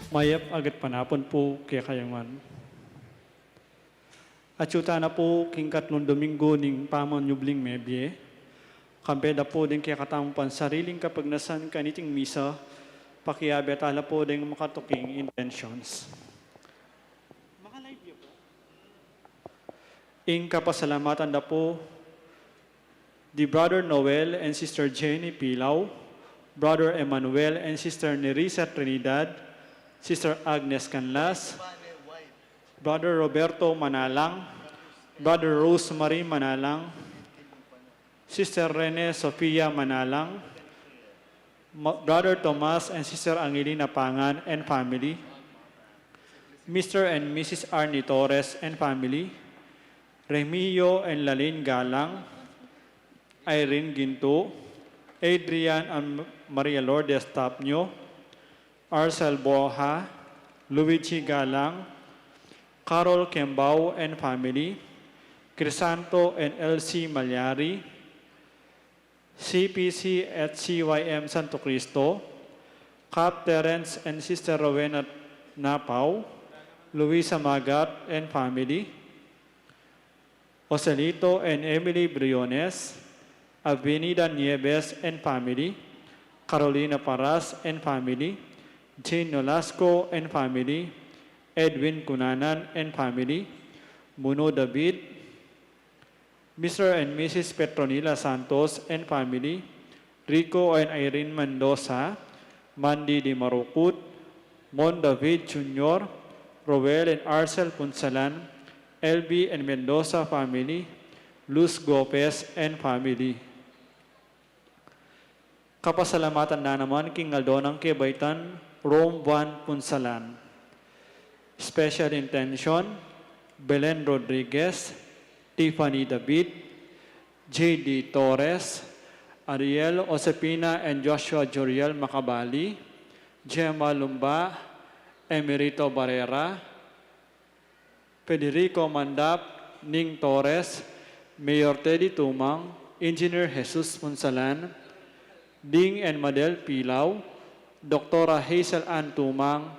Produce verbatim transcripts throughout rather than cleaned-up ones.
Mayap a gatpanapun pu kekayu ngan. Atyu tana pu king katlung Domingo ning pamanyubling mebie. Kambe da pu ding kekatamung pansariling kapagnasan kaniting misa, pakiabe tala pu ding makatuking intentions. Ing kapasalamatan da pu di Brother Noel and Sister Jenny Pilau, Brother Emmanuel and Sister Nerissa Trinidad, Sister Agnes Canlas, Brother Roberto Manalang, Brother Rosemary Manalang, Sister Rene Sofia Manalang, Ma-, Brother Tomas and Sister Angelina Pangan and family, Mister and Missus Arnie Torres and family, Remio and Lalin Galang, Irene Ginto, Adrian and Maria Lourdes Tapnio, Arcel Borja, Luigi Galang, Carol Kembao and family, Crisanto and Elsie Malyari, C P C at C Y M Santo Cristo, Cap Terence and Sister Rowena Napao, Luisa Magat and family, Joselito and Emily Briones, Avenida Nieves and family, Carolina Paras and family, Jane Nolasco and family, Edwin Cunanan and family, Muno David, Mister and Missus Petronila Santos and family, Rico and Irene Mendoza, Mandy Di Marucut, Mon David Junior, Roel and Arcel Punsalan, L B and Mendoza family, Luz Gopez and family. Kapasalamatan na naman king aldo nang kebaitan, Rome Van Punsalan. Special intention, Belen Rodriguez, Tiffany David, J D Torres, Ariel Josepina and Joshua Joriel Macabali, Gemma Lumba, Emerito Barrera, Federico Mandap, Ning Torres, Mayor Teddy Tumang, Engineer Jesus Punsalan, Ding and Madel Pilau, Doktora Hazel Ann Tumang,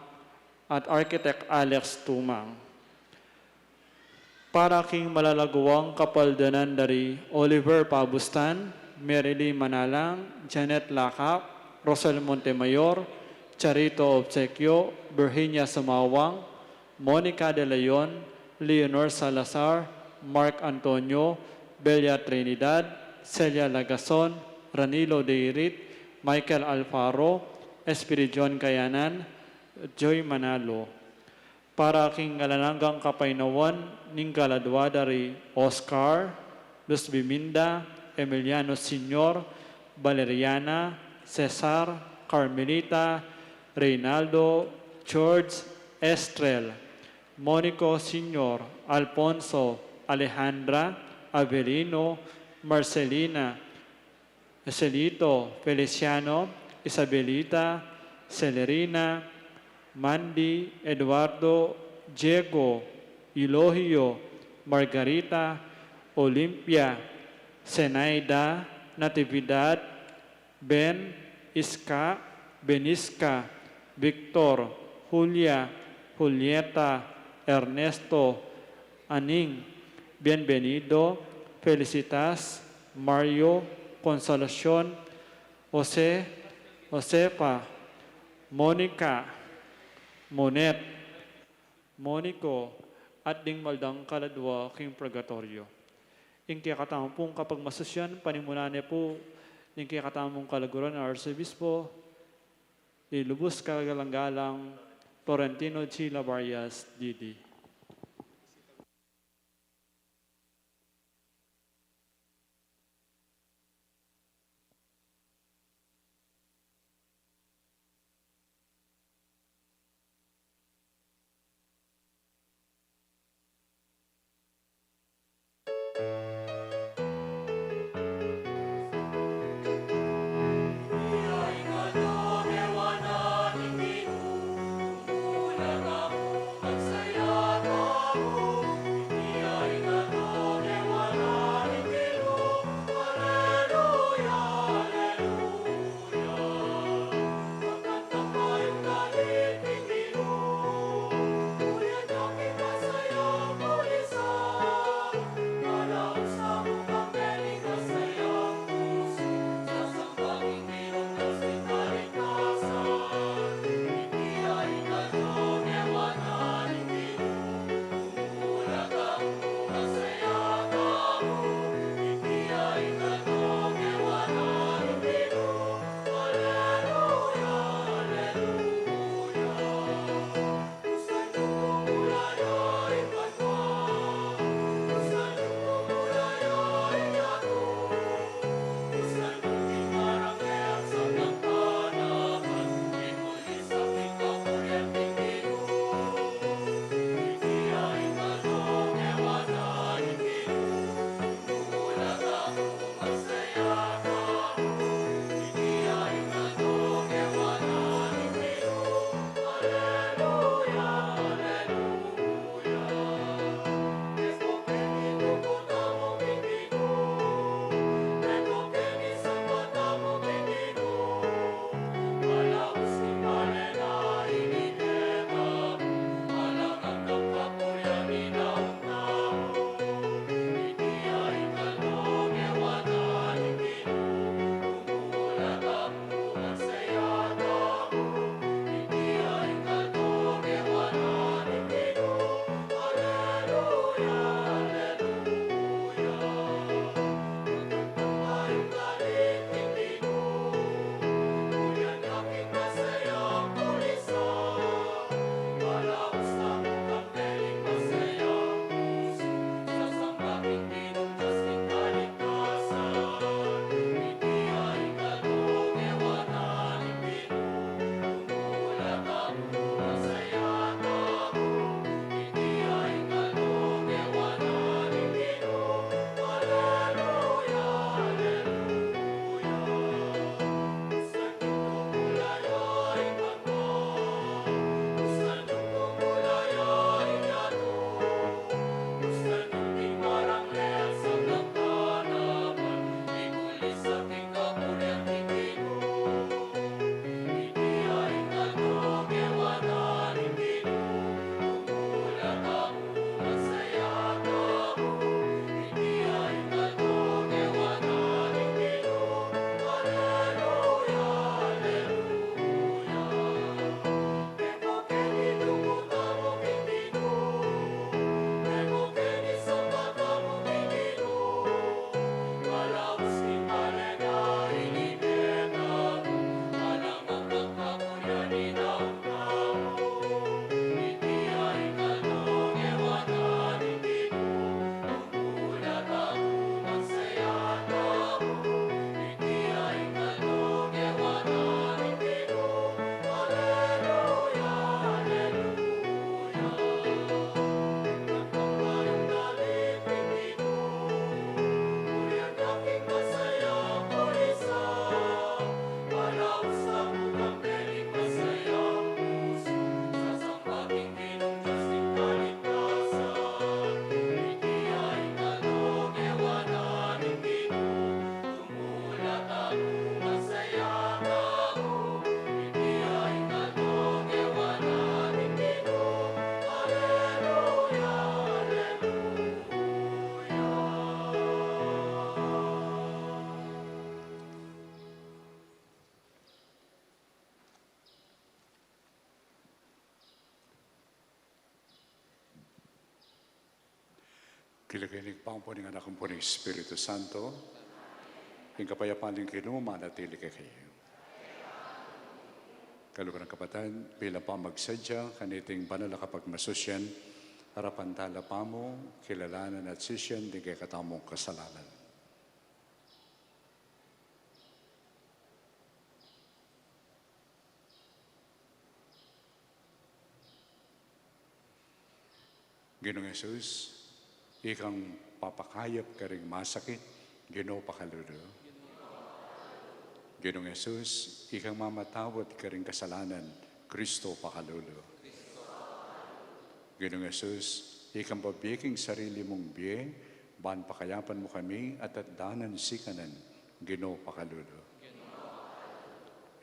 at Architect Alex Tumang. Para king malalaguang kapaldanan dari Oliver Pabustan, Merily Manalang, Janet Lacap, Rosel Montemayor, Charito Obsequio, Virginia Sumawang, Monica De Leon, Leonor Salazar, Mark Antonio, Belia Trinidad, Celia Lagason, Ranilo Deirit, Michael Alfaro, Espiridion Kayanan, Joy Manalo. Para king alang anggang kapaynawan ning kaladua dari Oscar, Luz Biminda, Emiliano Senior, Valeriana, Cesar, Carmelita, Reynaldo, George, Estrel, Monico Senior, Alfonso, Alejandra, Avelino, Marcelina, Joselito, Feliciano, Isabelita, Celerina, Mandy, Eduardo, Diego, Eulogio, Margarita, Olimpia, Zenaida, Natividad, Ben, Iska, Beniska, Victor, Julia, Julieta, Ernesto, Aning, Bienvenido, Felicitas, Mario, Consolacion, Jose, Josefa, Monica, Monet, Monico, at ding maldang kaladua king purgatoryo. Ing kekatamung kapagmasusyan, panimunan ne pu ning kekatamung kalaguran a Arsobispo, di lubus kagalang-galang Florentino G. Labarias, D D. King lagyu ning Ibpa, ampo ning Anak, ampo ning Espiritu Santo. Ing kapayapan ning Ginu manatili kekayu. Kaluguran, kapatad, bilang pamagsadya kaniting banal a kapagmasusyan, arapan tala pamu kilalanan at sisian ding kekatamung kasalanan. Ginung Jesus, ikang papakayap karing masakit, Ginu, pakalulu. Ginung Jesus, ikang mamatawad karing kasalanan, Kristo, pakalulu. Ginung Jesus, ikang babie king sarili mung bie, ban pakayapan mu kami at atdanan sikanan, Ginu, pakalulu.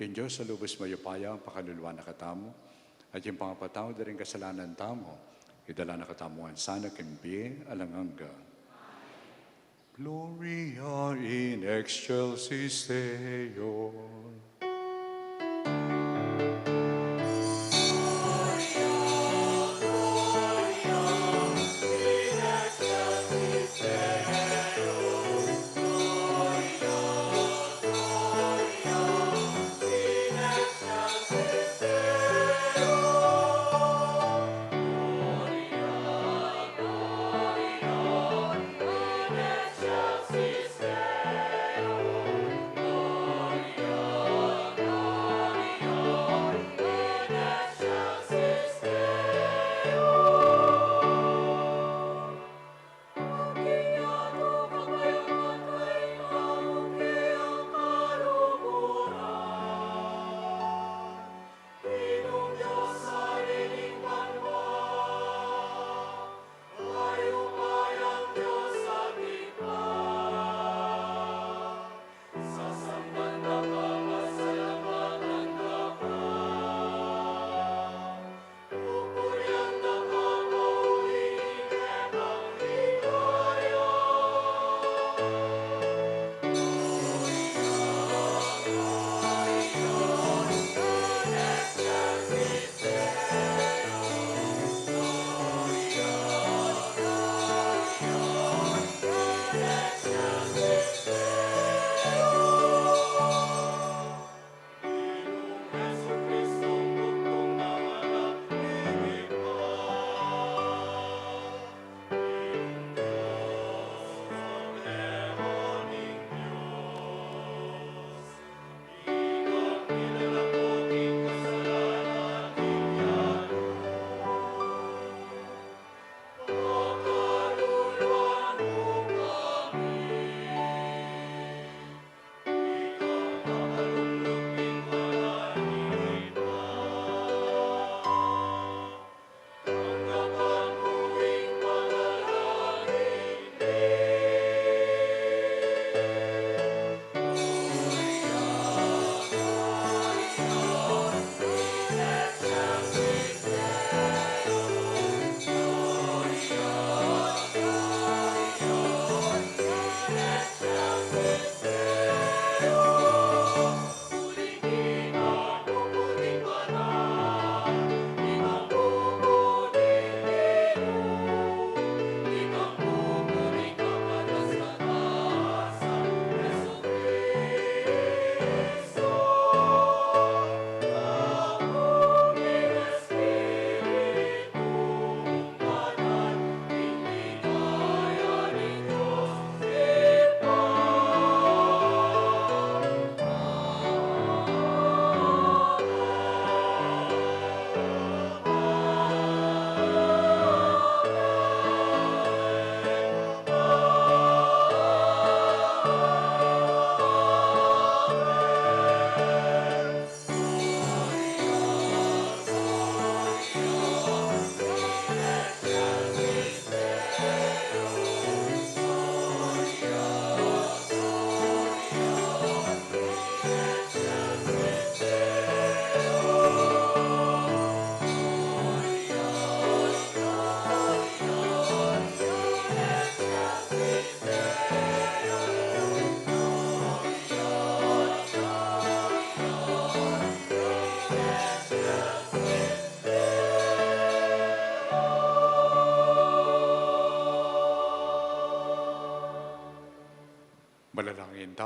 Ing Dios a lubus mayupaya, pakaluluan na katamu, at ing pangapatawad da ring kasalanan tamu, idala na katamu ngan sana king bie alang angga. Gloria in excelsis Deo.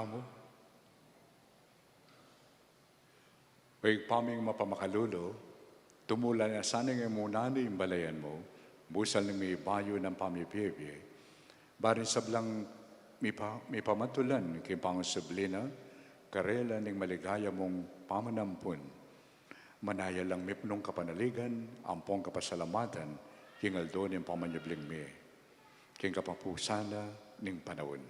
Amu. O Ibpa ming mapamakalulu, tumula na sana ing muna ning balayan mu, busal ning mibayu nang pamibie-bie, baring sablang mipa-, mipamatulan king pangasubli na, karela ning maligaya mung pamanampun. Manaya lang mipunung kapanaligan, ampong kapasalamatan, king aldo ning pamanyubling mi. King kapapusan na ning panaun.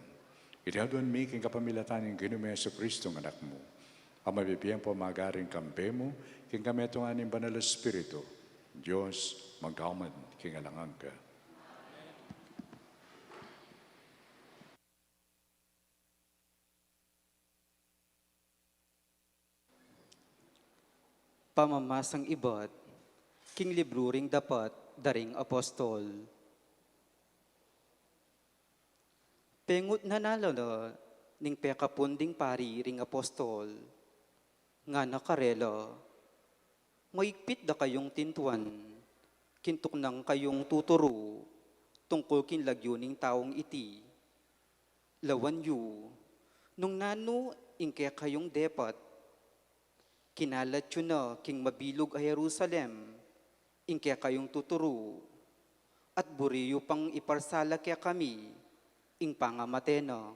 Iti aduan mi king kapamilatan ning Ginu ming Jesucristo nga Anak mu. A mabibie ampong magari king kambe mu, king kametungan ning Banal a Espiritu, Dios, magpaman king alang angga. Pamamasang ibat king libru ring dapat da ring apostol. Pengutnan na la ning pekapun ding pari ring apostol, ngana karela, maigpit da kayung tintuan, king tuknang kayung tuturu tungkul king lagyu ning taung iti. Lawan yu, nung nanu ing kekayung depat, kinalat yu na king mabilug a Jerusalem ing kekayung tuturu, at buri yu pang iparsala kekami ing pangamate na.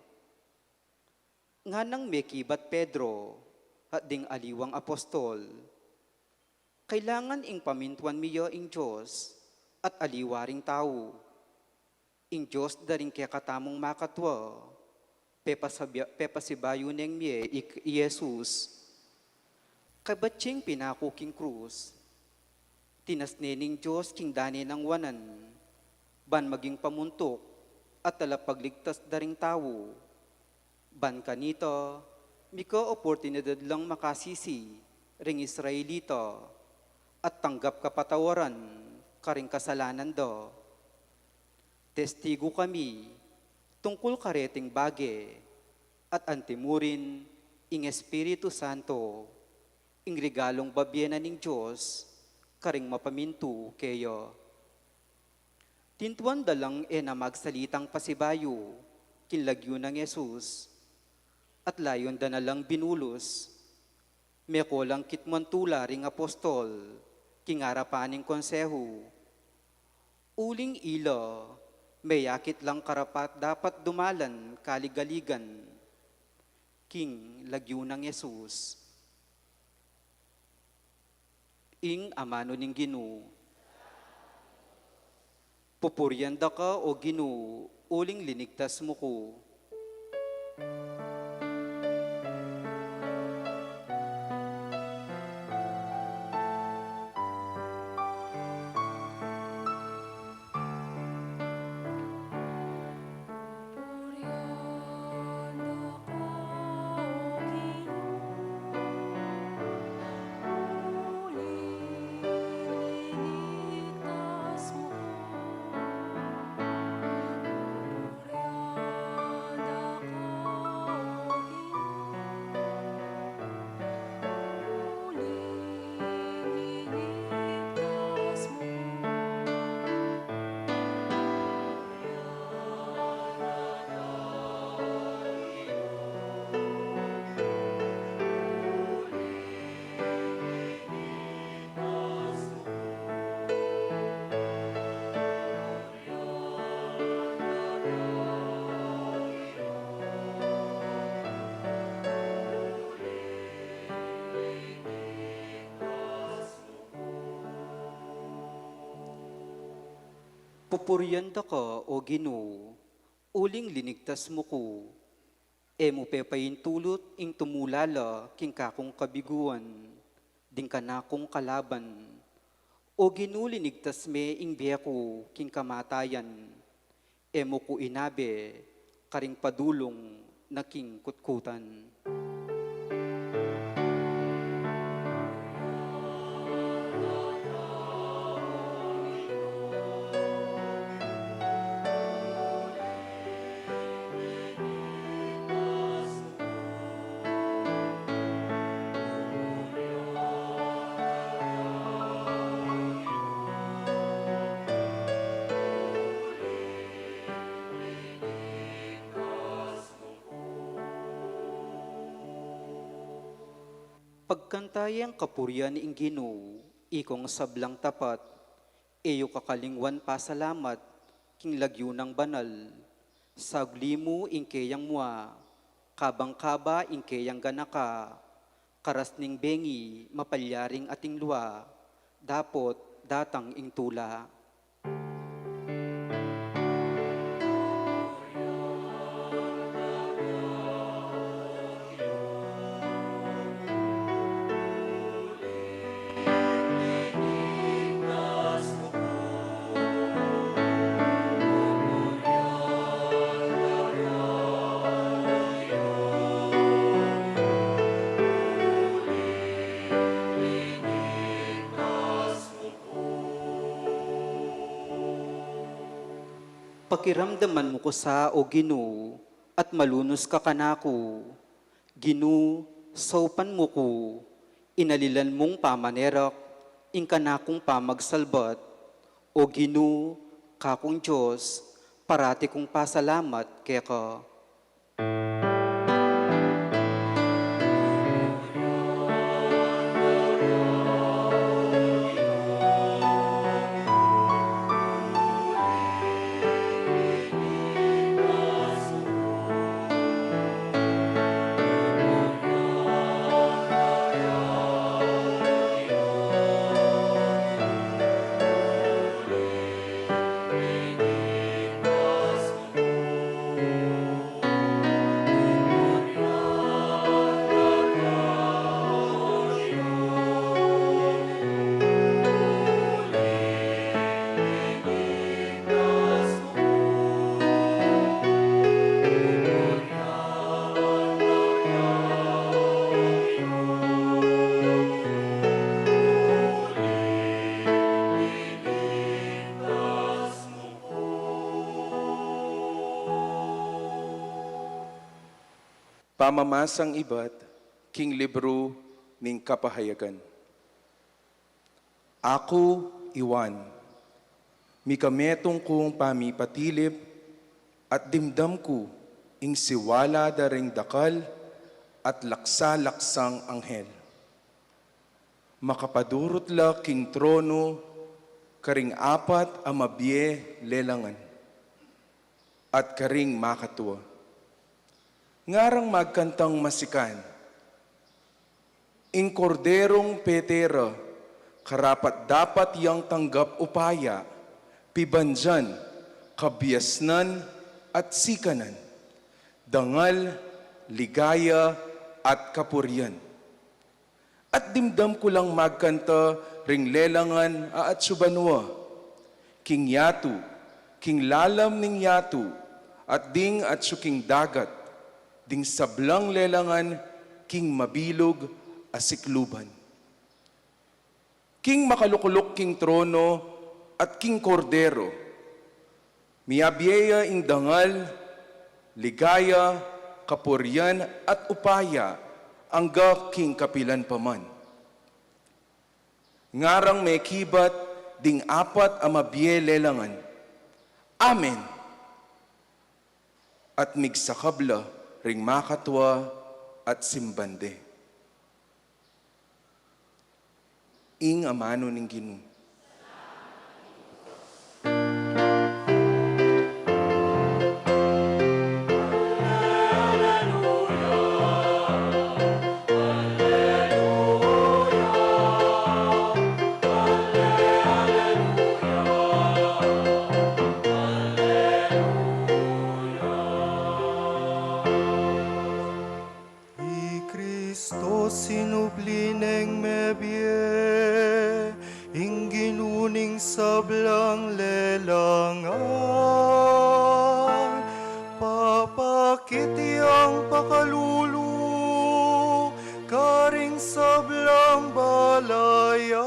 Nganang mekibat Pedro at ding aliwang apostol, kailangan ing pamintuan mi ya ing Dios at aliwa ring tau. Ing Dios da ring kekatamung makatua, pepasabya-, pepasibayu neng mie i, i Jesus. Kabatching pinaku king krus, tinasne ning Dios king dane nang wanan, ban maging pamuntuk at talapagligtas da ring tau. Ban kanita, mika oportunidad lang makasisi ring Israelita at tanggap kapatawaran karing kasalanan da. Testigu kami tungkul kareting bage at antimurin ing Espiritu Santo, ing regalung babie na ning Dios karing mapamintu keya. Tintuan da lang e na magsalitang pasibayu king lagyu nang Jesus, at layun da na lang binulus. Meko lang kitman tula ring apostol king arapan ning konsehu. Uling ila, meyakit lang karapat-dapat dumalan kaligaligan king lagyu nang Jesus. Ing amanu ning Ginu. Pupurian da ka, O Ginu, uling linigtas mu ku. Pupurian da ka, O Ginu, uling linigtas mu ku. E mu pepaintulut ing tumula la king kakung kabiguan, ding kanakung kalaban. O Ginu, linigtas me ing bie ku king kamatayan. E mu ku inabe karing padulung na king kutkutan. Tantayang kapurian ing Ginu, ikong sablang tapat, e yu kakalingwan pasalamat, king lagyu nang banal, sagli mu ing keyang mua, kabang kaba ing keyang ganaka, karas ning bengi, mapalyaring ating lua, dapot datang ing tula. Pakiramdaman mu ku sa, O Ginu, at malunus ka kanaku. Ginu, saupan mu ku, inalilan mung pamanerak, ing kanakung pamagsalbat. O Ginu, kakung Dios, parati kung pasalamat keka. Pamamasang ibat king libru ning Kapahayagan. Aku i Juan, mikametung kung pamipatilip at dimdam ku ing siwala da ring dakal at laksa-laksang anghel. Makapadurut la king trono karing apat a mabie lelangan at karing makatua. Ngarang magkantang masikan, ing Korderong pete ra, karapat-dapat yang tanggap upaya, pibandian, kabiasnan, at sikanan, dangal, ligaya, at kapurian. At dimdam ku lang magkanta ring lelangan a atsu banua, king yatu, king lalam ning yatu, at ding atsu king dagat, ding sablang lelangan king mabilug a sikluban. King makalukluk king trono at king Kordero, miabie ya ing dangal, ligaya, kapurian, at upaya, angga king kapilan pa man. Ngarang mekibat ding apat a mabie lelangan, "Amen!" At migsakab la ring makatua at simban de. Ing amanu ning Ginu. I Kristo sinubli neng mebie, ing Ginu ning sablang lelangan, papakit yang pakalulu karing sablang balayan.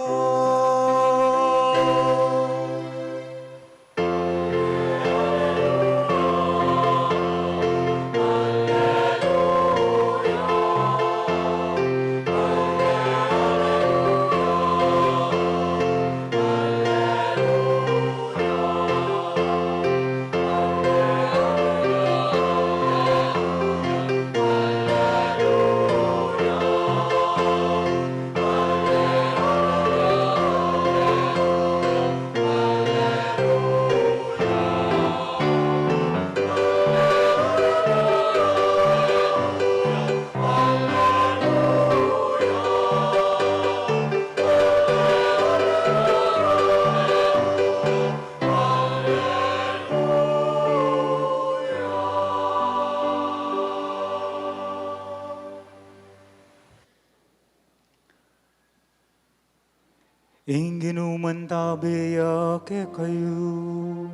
Ing Ginu mantabe ya kekayu.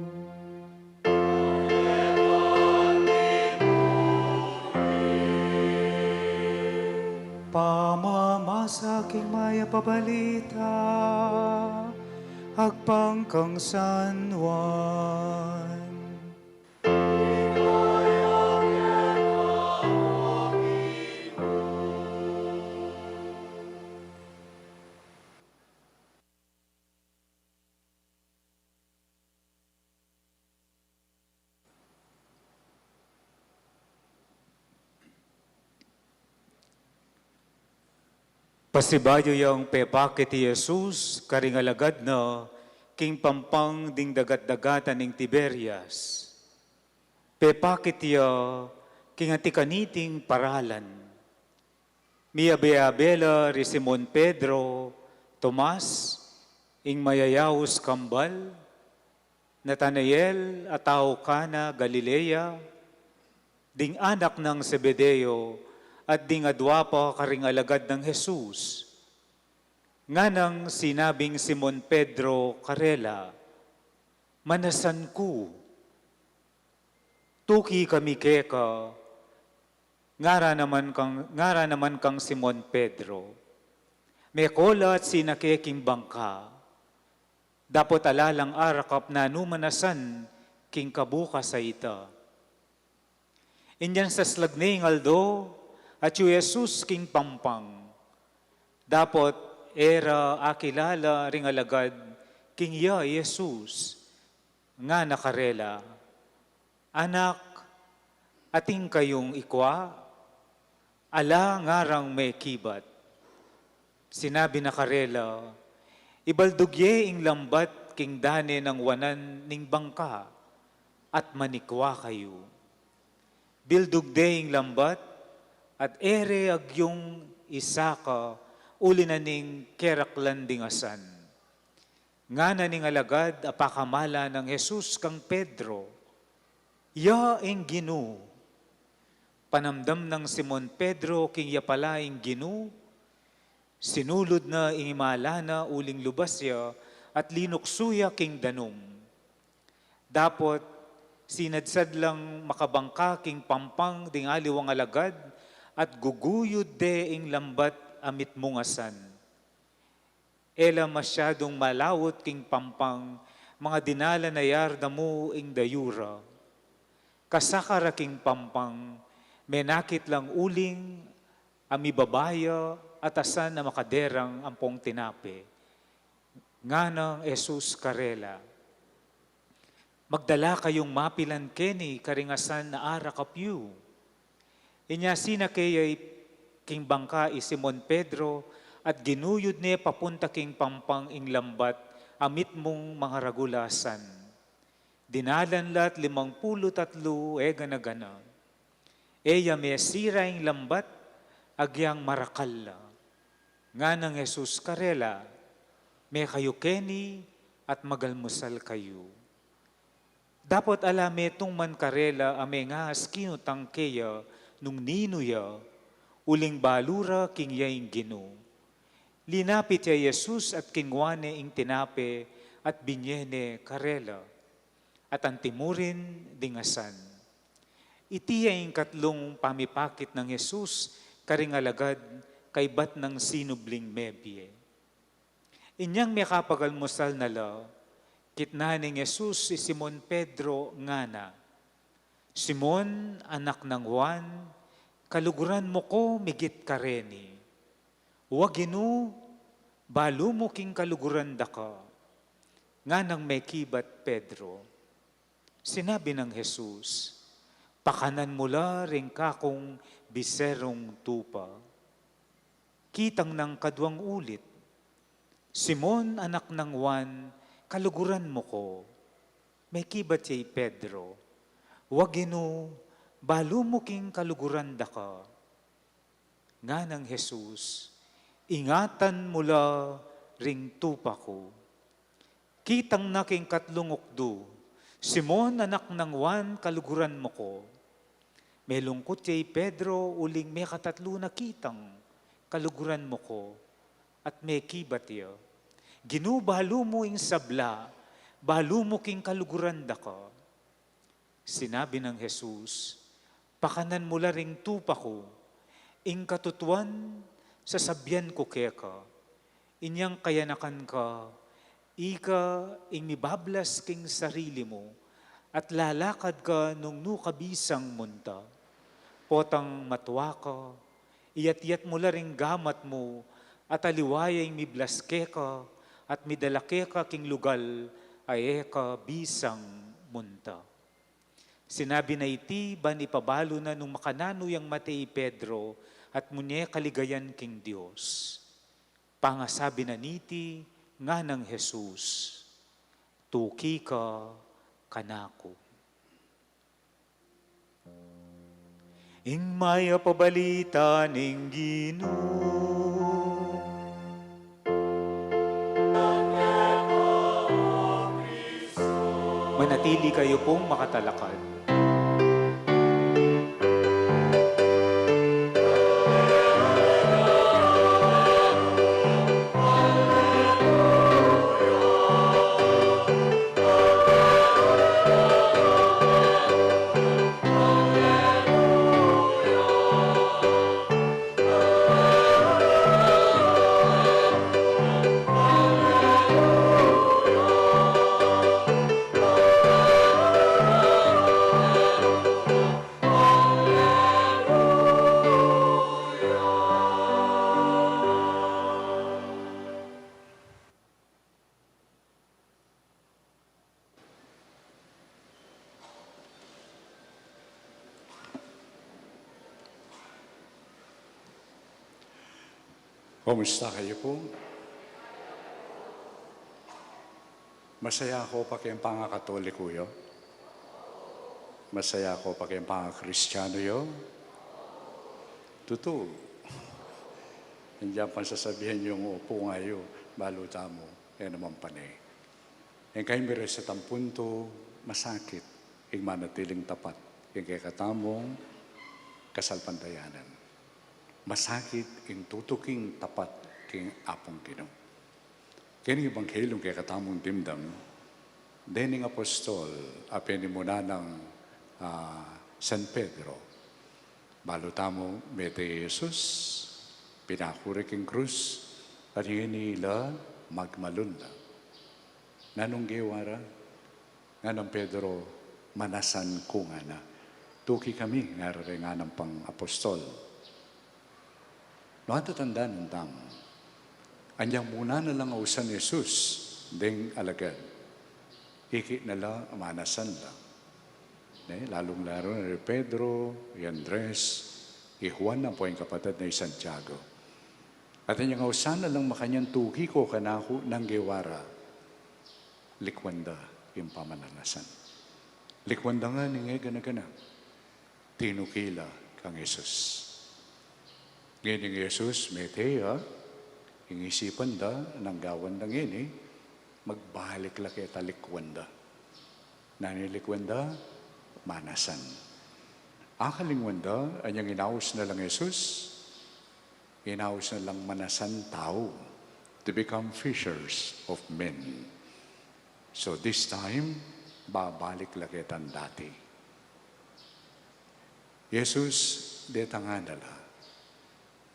Pamamasa king Mayap a Balita agpang kang San Juan. Pasibayu yang pepakit i Jesus karing alagad na king pampang ding dagat-dagatan ning Tiberias. Pepakit ya king anti kaniting paralan. Miyabe-abe la ri Simon Pedro, Tomas, ing mayayaus kambal, Natanael a tau Cana, Galilea, ding anak nang Zebedeo, at ding adwa pa karing alagad nang Jesus. Nganang sinabing Simon Pedro karela, "Manasan ku, tuki kami keka." Ngara naman kang, ngara naman kang Simon Pedro, "Meko la at sinake king bangka, dapot ala lang arakap nanu man a san king kabukas a ita." Inyang saslag ne ing aldo, atyu i Jesus king pampang. Dapot e ra akilala ring alagad king iya i Jesus. Ngana karela, "Anak, atin kayung ikwa?" Ala ngarang mekibat. Sinabi na karela, "Ibaldug ye ing lambat king dane nang wanan ning bangka, at manikwa kayu." Bildug de ing lambat, at e re agyung isaka uli na ning keraklan ding asan. Ngana ning alagad a pakamala nang Jesus kang Pedro, "Ya ing Ginu." Panamdam nang Simon Pedro king ya pala ing Ginu, sinulud na ing imala na uling lubas ya at linuksu ya king danum. Dapot sinadsad lang makabangka king pampang ding aliwang alagad at guguyud de ing lambat a mitmung asan. E la masyadung malaut king pampang, mga dinalan na yarda mu ing dayu ra. Kasaka ra king pampang, menakit lang uling a mibaba ya at asan a makaderang ampong tinape. Nganang Jesus karela, "Magdala kayung mapilan keni karing asan a arakap yu." Inya sinake ya i king bangka i Simon Pedro at ginuyud ne papunta king pampang ing lambat a mitmung mangaragul a asan. Dinalan la't limang pulu't atlu e gana-gana. E ya mesira ing lambat agyang marakal la. Nganang Jesus karela, "Mekayu keni at magalmusal kayu." Dapot ala metung man karela a mengas kinutang keya nung ninu ya, uling balu ra king ya ing Ginu. Linapit ya i Jesus at kingwa ne ing tinape at binye ne karela, at anti mu rin ding asan. Iti ya ing katlung pamipakit nang Jesus karing alagad kaybat nang sinubling mebie. Inyang mekapagalmusal na la, kitnan nang Jesus i Simon Pedro, ngana, "Simon, anak nang Juan, kaluguran mu ku migit kareni?" "Wa, Ginu, balu mu king kaluguran da ka." Nganang mekibat Pedro. Sinabi nang Jesus, "Pakanan mu la ring kakung biserung tupa." Kitang nang kaduang ulit, "Simon, anak nang Juan, kaluguran mu ku?" Mekibat ya i Pedro, "Wa, Ginu, balu mu king kaluguran da ka." Nganang Jesus, "Ingatan mu la ring tupa ku." Kitang na king katlung ukdu, "Simon, anak nang Juan, kaluguran mu ku?" Melungkut ya i Pedro uling mekatatlu na kitang, "Kaluguran mu ku," at mekibat ya. "Ginu, balu mu ing sabla, balu mu king kaluguran daka." Sinabi nang Jesus, "Pakanan mu la ring tupa ku, ing katutuan sasabian ku keka, inyang kayanakan ka, ika ing mibablas king sarili mu, at lalakad ka nung nu ka bisang munta. Potang matua ka, iyat-iyat mu la ring gamat mu, at aliwa ya ing miblas keka, at midala keka king lugal a e ka bisang munta." Sinabi na iti ban ipabalu na nung makananu yang mate i Pedro, at munye kaligayan king Dios. Pangasabi na niti, nganang Jesus, "Tuki ka kanaku." Ing mayap a balita ning Ginu. Manatili kayo pong makatalakad. Kumusta kayo po? Masaya ko pa keng pangakatoliko yu? Masaya ko pa keng pangakristiano yu? Tutu. Andiyan pang sasabihan yung upo nga yu, balu tamu, e naman pane. Ing kayang mirasan punto, masakit ing manatiling tapat king kekatamung kasalpantayanan. Masakit ing tutuking tapat king Apung Ginu. Keni king Ebanghelyo kekatamung dimdam, dening apostol a penimunan nang, ah, San Pedro. Balu tamu, mete i Jesus, pinaku re king krus, at ngeni ila magmalun na. Nanung gewa ra? Nganang Pedro, "Manasan ku," ngana. "Tuki kami," ngara re nganang pang apostol. No, atatandanan tamu, anyang muna na lang ausan Jesus deng alagad, iki na la manasan la. Ne, lalung-lalu na i Pedro, i Andres, i Juan, ampo ing kapatad na i Santiago. At anyang ausan na lang makanyan, "Tuki ko kanaku," nang gewa ra? Likwan da ing pamananasan. Likwan da ngan ing e gana-gana. Tinuki la kang Jesus. Ngening Jesus, mete ya, ing isipan da, nang gawan da ngeni, magbalik la keta, likwan da. Nanu ing likwan da? Manasan. Akalingwan da, anyang inaus na lang Jesus, inaus na lang manasan tau, to become fishers of men. So this time, babalik la ketang dati. Jesus, detang ngana la,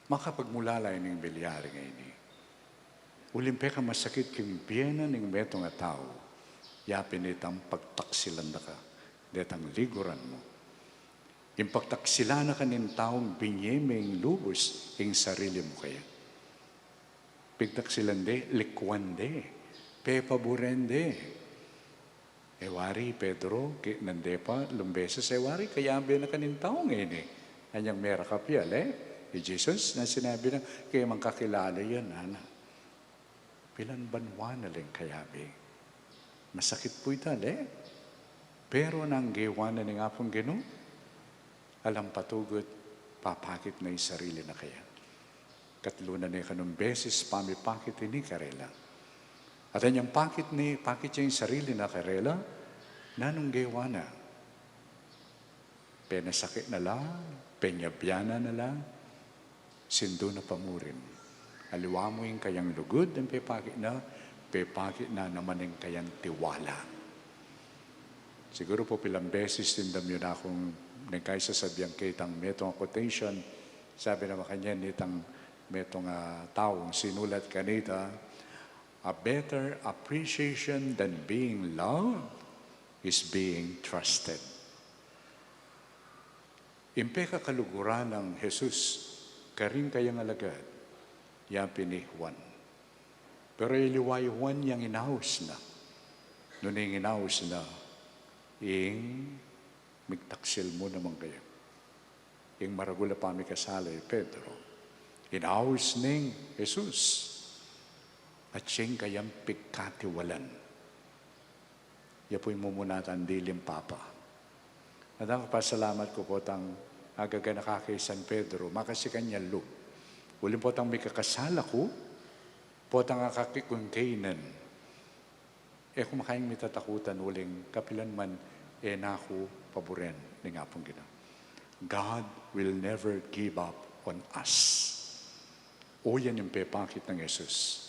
makapagmulala ining milyari ngeni. Uling pekamasakit king bie na ning metung a tau, ya pin itang pagtaksilan da ka, detang liguran mu. Ing pagtaksilan na ka ning taung binye meng lubus ing sarili mu kaya. Pigtaksilan de, likwan de, pepaburen de. E wari Pedro, keni nande pa lumbeses, e wari kayabe na ka ning taung ini. Anyang merakap ya, le? I Jesus, nanu ing sinabi na, "Kaya mang kakilala yan, ana." Pilan banwa na ling kayabe. Masakit pu ita, le? Pero nanu ing gewa na ning Apung Ginu? Alang patugut, papakit na ing sarili na kaya. Katlu na ne kanung beses pamipakit ini karela. At anyang pakit ne, pakit ya ing sarili na karela, nanung gewa na? Penasakit na la, penyabyan na la, sindu na pa murin. Aliwa mu ing kayang lugud, ing pepakit na, Pepakit na naman ing kayang tiwala. Siguru pu pilang beses dimdam yu na kung neng kaisa sabian ke itang metung a quotation, sabi na makanyan nitang metung a taung sinulat kanita, "A better appreciation than being loved is being trusted." Ing pekakaluguran nang Jesus karing kayang alagad, yapin i Juan. Pero iliwa i Juan yang inaus na. Nune ing inaus na, ing migtaksil mu naman kaya. Ing maragul a pamikasala i Pedro. Inaus neng Jesus. At siyang kayang pigkatiwalan. Ya pu ing mumuna tang diling papa. At ang pasalamat ku potang agaganaka ke i San Pedro, makasikan yang lub. Uling potang mikakasala ku, potang akakit kung kainan. E ku makayang mitatakutan uling kapilan man e na ku paburen ning Apung Ginu. God will never give up on us. O yan ing pepakit nang Jesus.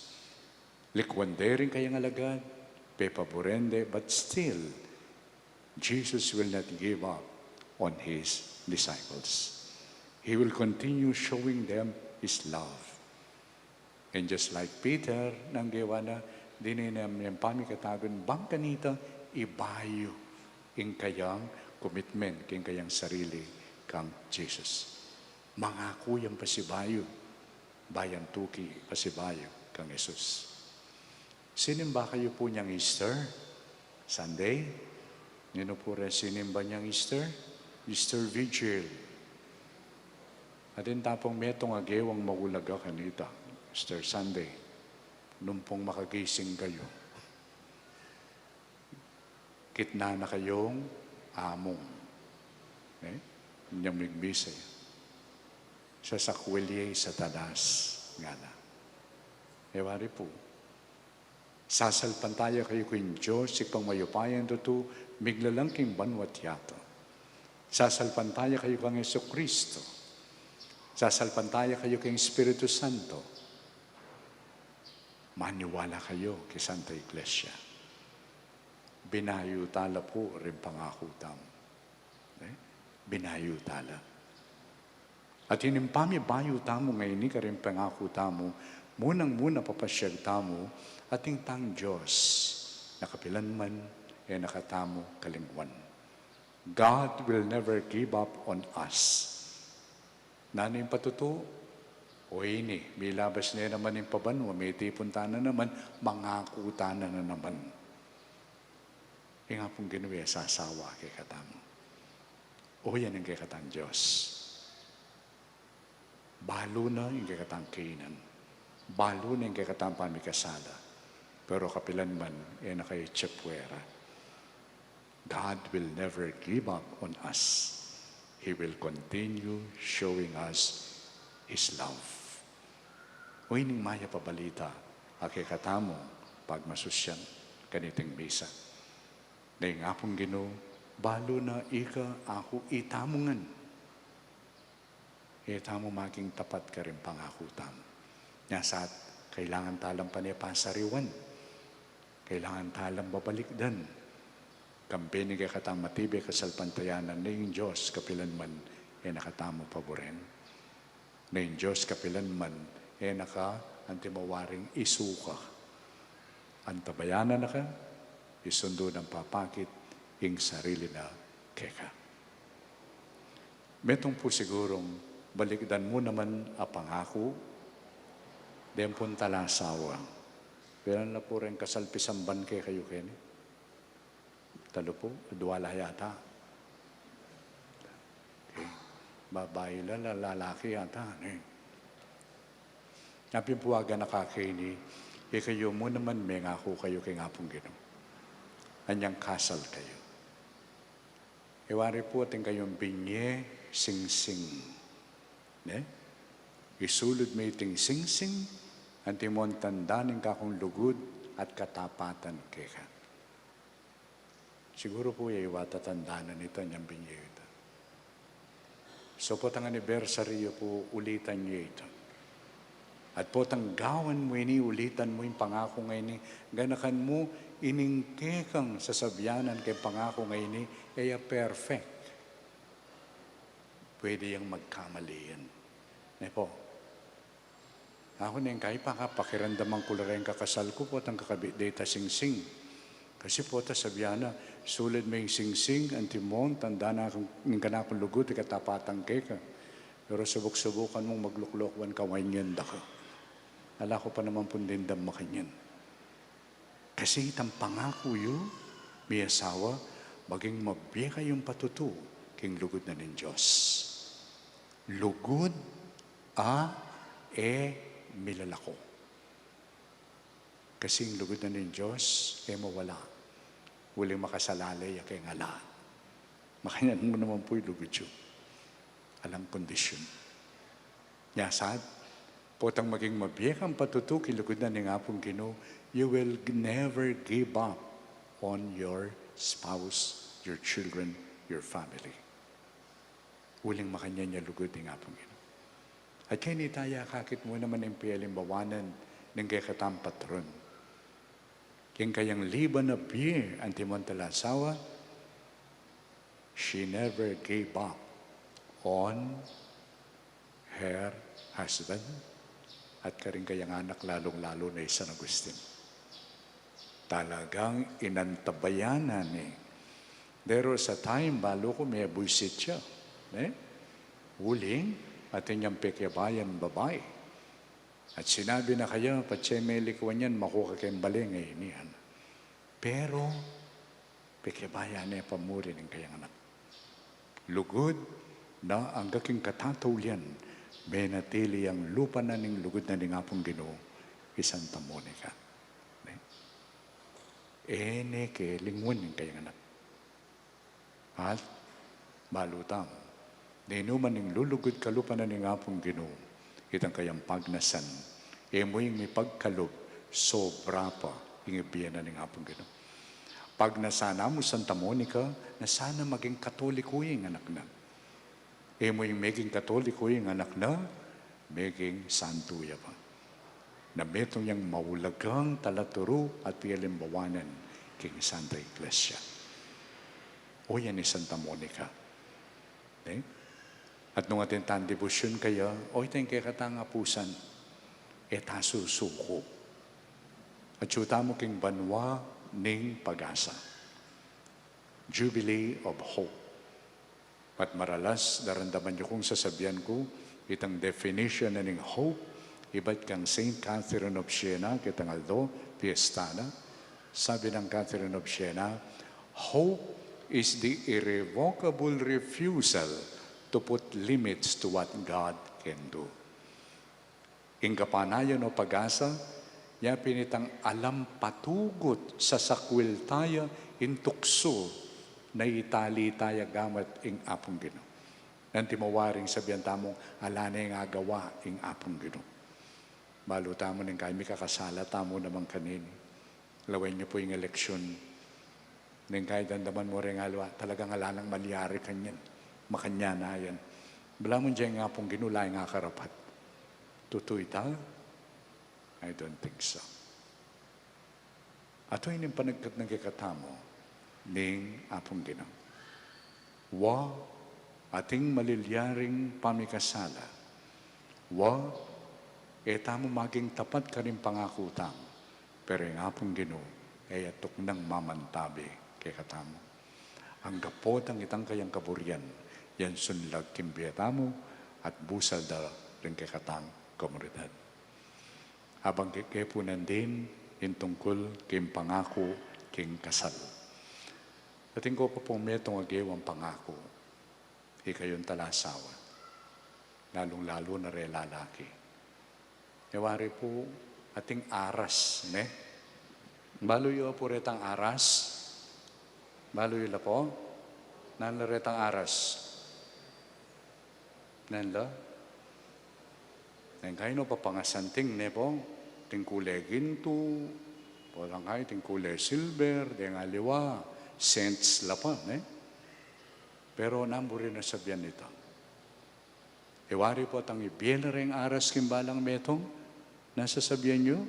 Likwan de ring kayang alagad, pepaburen de, but still, Jesus will not give up on his disciples. He will continue showing them his love. And just like Peter, nang gewa na, dinan ne yang pamikatagun bang kanita, ibayu ing kayang commitment, king kayang sarili kang Jesus. Mangaku yang pasibayu, ba yang tuki pasibayu kang Jesus. Sinimba kayu pu niang Easter Sunday? Ninu pu reng sinimba niang Easter? Easter Vigil. Atin ta pung metung a gewang maulaga kanita, Easter Sunday. Nung pung makagising kayu, kitnan na kayung amung, e, inyang migmisa, sasakwil ye i Satanas, ngana. E wari pu, sasalpantaya kayu king Dios, Ibpang mayupayang tutu, miglalang king banua't yatu. Sasalpantaya kayu kang Jesucristo. Sasalpantaya kayu king Espiritu Santo. Maniwala kayu king Santa Iglesia. Binayu tala pu ring pangaku tamu. E? Binayu tala. At ining pamibayu tamu ngeni karing pangaku tamu, munang-muna papasyag tamu, atin tang Dios, na kapilan man, e na katamu kalingwan. God will never give up on us. Nanu ing patutu? O ini, milabas ne naman ing pabanua, mitipun tana naman, mangaku tana naman. Ing Apung Ginu e sasawa kekatamu. O yan ing kekatang Dios. Balu na ing kekatang kainan. Balu na ing kekatang pamikasala. Pero kapilan man, e na kayu itsapwera. God will never give up on us. He will continue showing us His love. O ining mayap a balita a kekatamu pagmasusyan kaniting misa. Na ing Apung Ginu, balu na ika, aku, itamu ngan. Itamu maging tapat karing pangaku tamu. Nya sa, kailangan talang pane pasariwan. Kailangan talang babalikdan. Kambe ning kekatang matibe kasalpantayanan, na ing Dios kapilan man e na katamu paburen. Na ing Dios kapilan man e na ka anti mawaring isuka. Antabayanan na ka, isundu nang papakit ing sarili na keka. Metung pu sigurung balikdan mu naman a pangaku, deng pung talasawa. Pilan la pu reng kasal pisamban kekayu keni? Talu pu, dua la yata. Okay. Babai la, la, lalaki yata, ne? Apin pu aganaka keni, ikayu mu naman mengaku kayu king Apung Ginu. Anyang kasal kayu. E wari pu atin kayung binye singsing. Ne? Isulud me iting singsing, antimong tanda ning kakung lugud at katapatan keka. Siguru pu ya i tatandanan ita nyang binye ita. So potang anniversary yu pu, ulitan ye ita. At potang gawan mu ini, ulitan mu ing pangaku ngeni, ganakan mu ining kekang sasabianan keng pangaku ngeni, e ya perfect. Pwede yang magkamali yan. Ne po? Aku neng kaipa ka, pakiramdaman ku la reng kakasal ku, potang kakabit de ta singsing. Kasi pota sabian na, suled me ing singsing, antimong, tanda na ning kanakung lugud, ikatapatan keka. Pero subuk-subukan mung magluklok, wan kawain yan da ka. Ala ku pa naman pung dimdam makanyan. Kasi itang pangaku yu, miasawa, maging mabie kayung patutu king lugud na ning Dios. Lugud a e milalako. Kasi ing lugud na ning Dios, e mawala. Uling makasalale ya keng ala. Makanyan mu naman pu ing lugud yu. Alang kondisyon. Nya sat, potang maging mabie kang patutu king lugud na ning Apung Ginu, you will never give up on your spouse, your children, your family. Uling makanyan ya lugud ning Apung Ginu. At keni taya akakit mu naman ing pialimbawanan ning kekatang patron. King kayang liban a bie antimong talasawa, she never gave up on her husband at karing kayang anak, lalung-lalu na i San Agustin. Talagang inantabayanan ne. There was a time, balu ku, mebuisit ya, ne? Uling atin yang pekiabayang babai. At sinabi na kaya, patse melikuan yan, maku ka keng bale ngeni, yan. Pero pekiabayan ne pa mu rin ing kayang anak. Lugud na angga king katataulian, menatili yang lupa na ning lugud na ning Apung Ginu, i Santa Monica. Ne? E ne kelingwan ing kayang anak. At balu tamu, ninu man ing lulugud kalupa na ning Apung Ginu, itang kayang pagnasan, e mu ing mipagkalub, sobra pa ing ibie na ning Apung Ginu. Pagnasan na mu Santa Monica, na sana maging Katoliko ing anak na. E mu ing meging Katoliko ing anak na, meging santo ya pa. Na metung yang maulagang talaturu at pialimbawanan king Santa Iglesia. O yan i Santa Monica. Ne? At nung atin tang debosyon kaya, o itang kekatang apusan, e ta susuku. Atyu tamu king banua ning pag-asa. Jubilee of Hope. At maralas, daramdaman yu kung sasabian ku, itang definition na ning hope, ibat kang Saint Catherine of Siena, kitang aldo, fiesta na. Sabi nang Catherine of Siena, "Hope is the irrevocable refusal to put limits to what God can do." Ing kapanayan o pag-asa, nya pin itang alang patugut sasakwil taya ing tuksu na itali taya gamat ing Apung Ginu. Nung timawaring sabian tamung ala ne ing agawa ing Apung Ginu. Balu tamu ning kaya mikakasala tamu naman kanini. Lawen yu pu ing eleksyon. Neng kaya damdaman mu reng aliwa, talagang ala nang malyari kanyan. Makanyan na yan. Balamu ing Apung Ginu la ing akarapat. Tutu ita? I don't think so. Atin ing panagkat na kekatamu ning Apung Ginu. Wa, ating malilyaring pamikasala. Wa, e tamu maging tapat karing pangaku tamu. Pero ing Apung Ginu, e ya tuknang mamantabi kekatamu. Angga potang itang kayang kaburian, yang sunlag king bie tamu at busal da ring kekatang komunidad. Abang ke, kepunan din ing tungkul king pangaku king kasal. Atin ko pa pung metung a gewang pangaku, ikayung talasawa, lalung-lalu na reng lalaki. E wari pu ating aras, ne? Balu yu pu retang aras? Balu yu la pu? Nanu la retang aras? Nanu la? Neng kayi no papangasan ting, ne pu? Ting kule gintu, potang kayi ting kule silver, deng aliwa, cents la pa, ne? Pero nanu pu rin a sabian nita? E wari pu tang ibie la reng aras king balang metung, Nanu sasabian yu,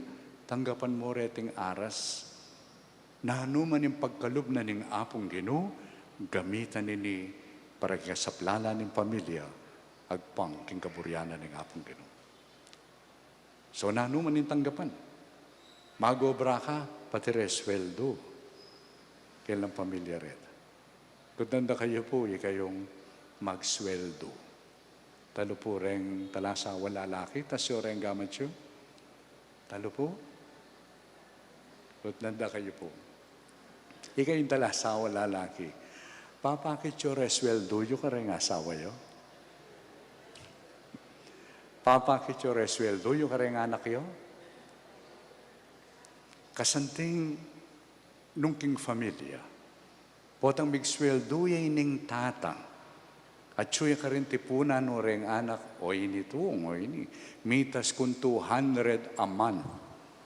tanggapan mu reting aras. Nanu man ing pagkalub na ning Apung Ginu, gamitan ini para king kasaplalan ning pamilya, agpang king kaburian na ning Apung Ginu. So, nanu man ing tanggapan. Mag-obra ka, pati resueldo. Kailan pamilya reta. Kutnan da kayu pu, ikayung magsueldo. Talu pu reng talasawa lalaki, tas yu reng gamat yu. Talu pu. Kutnan da kayu pu. Ikayung talasawa lalaki. Papakit yu resueldo yu kareng asawa yu. Papakit yu resueldo yu kareng anak yu. Kasanting nung king familia. Potang migsueldo ya ining tata. Atyu ya karin tipunan o reng anak, o ini tung, o ini. Mitas kung two hundred a month.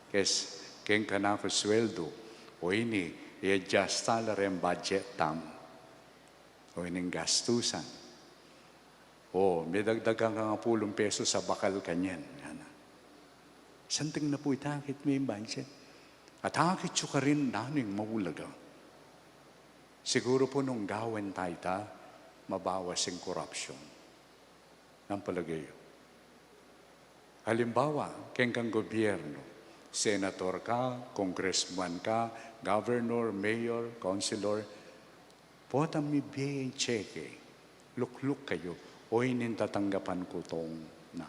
Kes, keng kanaku sueldo. O ini, i-adjust ta la reng budget tamu. O ining gastusan. O, midagdagan kang apulung pesos a bakal kanyan. Ngana. Santing na pu ita, akit me ing budget. At akit yu karin nanu ing maulaga. Siguru pu nung gawan ta ita, mabawas ing korupsyon. Nanu palage yu? Halimbawa, keng kang gobyerno, senator ka, congressman ka, governor, mayor, councilor, potang mibie ing tseke, lukluk kayu, o ini ing tatanggapan ku tong na.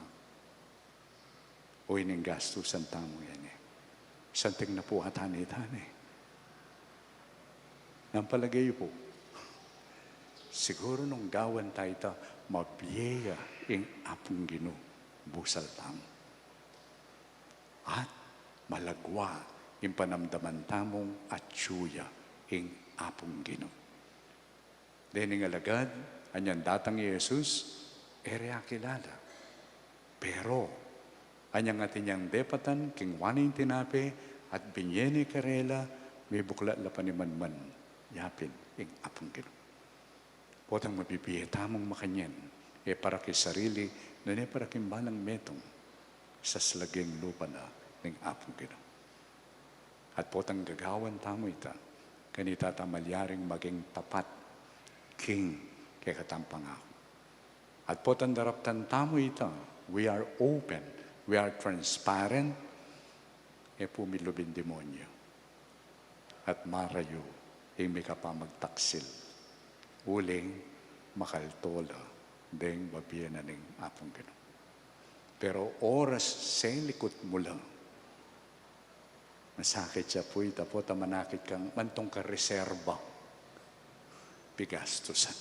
O ini ing gastusan tamu yan e. Santing na pu ata ita ne. Nanu palage yu pu? Siguru nung gawan ta ita, mabie ya ing Apung Ginu busal tamu. At malagwa ing panamdaman tamung atyu ya ing Apung Ginu. Dening alagad, anyang datang i Jesus, e re akilala. Pero, anyang atin yang depatan, kinua ne ing tinape, at binie ne karela, mibuklat la panimanman, yapin ing Apung Ginu. Potang mabibie tamung makanyan, e para king sarili, nune para king balang metung, saslaging lupa na ning Apung Ginu. At potang gagawan tamu ita, kanita ta malyaring maging tapat king kekatang pangaku. At potang daraptan tamu ita, we are open, we are transparent, e pu milub ing demonyo. At marayu ing mikapamagtaksil. Uling makalto la deng babie na ning Apung Ginu. Pero oras selikut mu la, masakit ya pu ita, potang manakit kang mantung ka reserba pigastusan.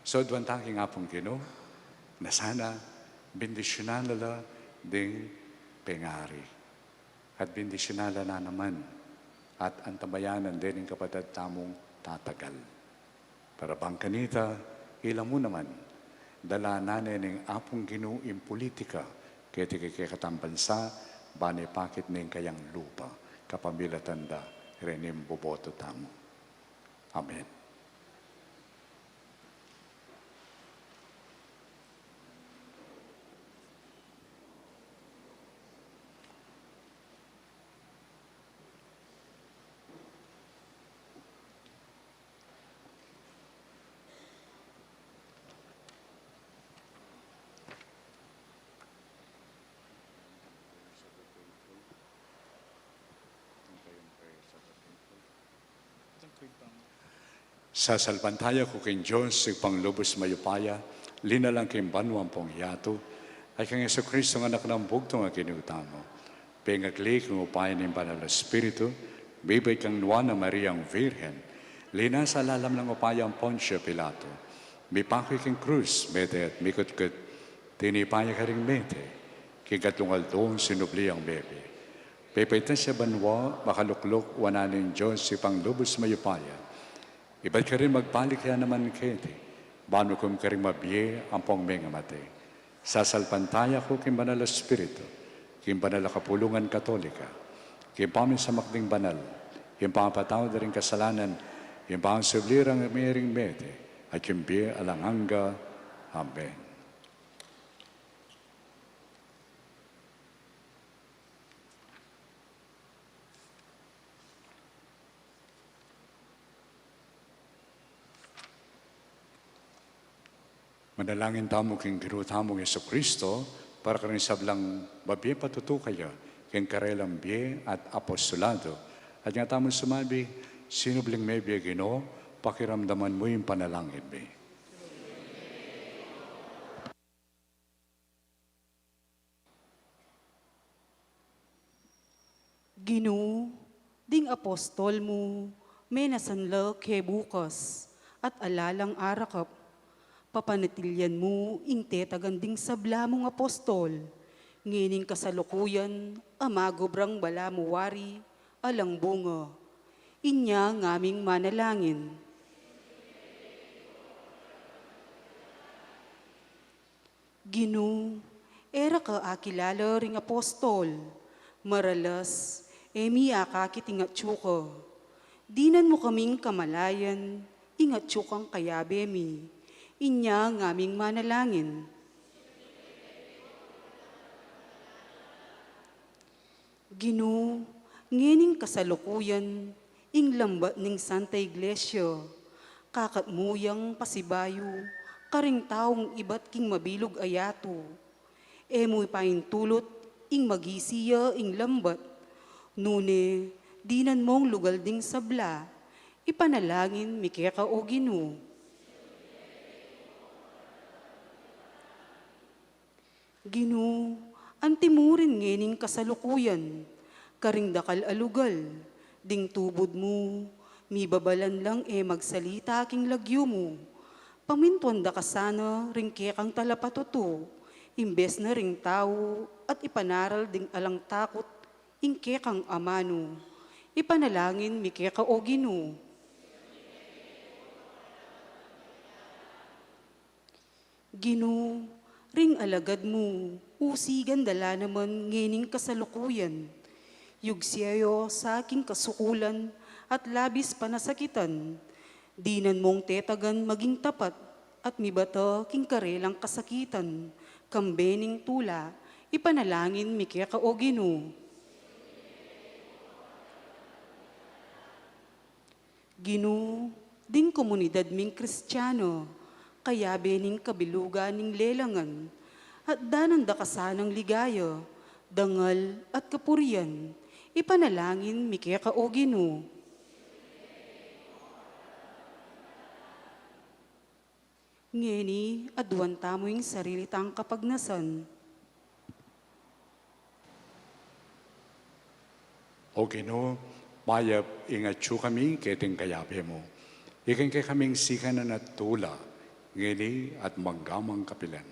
So, duan ta king Apung Ginu, na sana bendisyunan na la ding pengari. At bendisyunan na la naman, at antabayanan dening kapatad tamung tatagal. Para bang kanita, ila mu naman, dalan na ne ning Apung Ginu ing pulitika, keti kekatang bansa, ban ipakit ne ing kayang lupa, kapamilatan da rening boboto tamu. Amen. Sasalpantaya ku king Dios, Ibpang lubus mayupaya, linalang king banua ampong yatu, at kang Jesucristo, anak nang bugtung a Ginu tamu, pengagli king upaya ning Banal a Espiritu, mibait kang Nuan a Mariang Virgen, linasa lalam ning upaya nang Poncio Pilato, mipaku king krus, mete at mikutku, tinipa ya karing mete, king katlung aldo sinubli yang mebie. Pepaitas ya banua, makalukluk wanan ning Dios Ibpang lubus mayupaya. Ibat karin magbalik ya naman keti, ban ukum karing mabie ampong mengamate. Sasalpantaya ku king Banal a Espiritu, king banal a kapulungan Katolika, king pamisamak ding banal, king pamapatawad da ring kasalanan, king pangasubli rang mie ring mete, at king bie alang angga. Amen. Manalangin tamu king Ginu tamung Jesucristo, para karing sablang mabie patutukan ya king karelang bie at apostolado. At nga tamu sumabi, sinubling mebie Ginu, pakiramdaman mu ing panalangin mi. Ginu, ding apostol mu, menasan la ke bukas, at ala lang arakap. Papanatilian mu ing tetagan ding sabla mung apostol, ngening kasalukuyan a magubrang balamu wari, alang bunga. Inya ngaming manalangin. Ginu, e ra ka akilala ring apostol, maralas, e mi akakit ing atyu ka. Dinan mu kaming kamalayan, ing atyu kang kayabe mi, inya ngaming manalangin. Ginu, ngening kasalukuyan, ing lambat ning Santa Iglesia, kakat mu yang pasibayu karing taung ibat king mabilug a yatu. E mu ipaintulut ing magisi ya ing lambat, nune dinan mung lugal ding sabla. Ipanalangin mi keka, O Ginu. Ginu, anti mu rin ngening kasalukuyan karing dakal a lugal ding tubud mu, mibabalan lang e magsalita king lagyu mu. Pamintuan da ka sana ring kekang talapatutu, imbes na ring tau, at ipanaral ding alang takut ing kekang amanu. Ipanalangin mi keka, O Ginu. Ginu, ring alagad mu, usigan da la naman ngening kasalukuyan. Yugse ya sa king kasukulan at labis panasakitan. Dinan mung tetagan maging tapat at mibata king karelang kasakitan, kambe ning tula. Ipanalangin mi keka, O Ginu. Ginu, ding komunidad ming Kristiano, kayabe ning kabilugan ning lelangan, at danan da ka sanang ligaya, dangal at kapurian, ipanalangin mi keka, O Ginu. Ngeni, aduan tamu ing sarili tang kapagnasan. O Ginu, mayap ing atyu kami keting kayabe mu. Ikeng kekaming sikanan at tula, ngeni at mangga mang kapilan.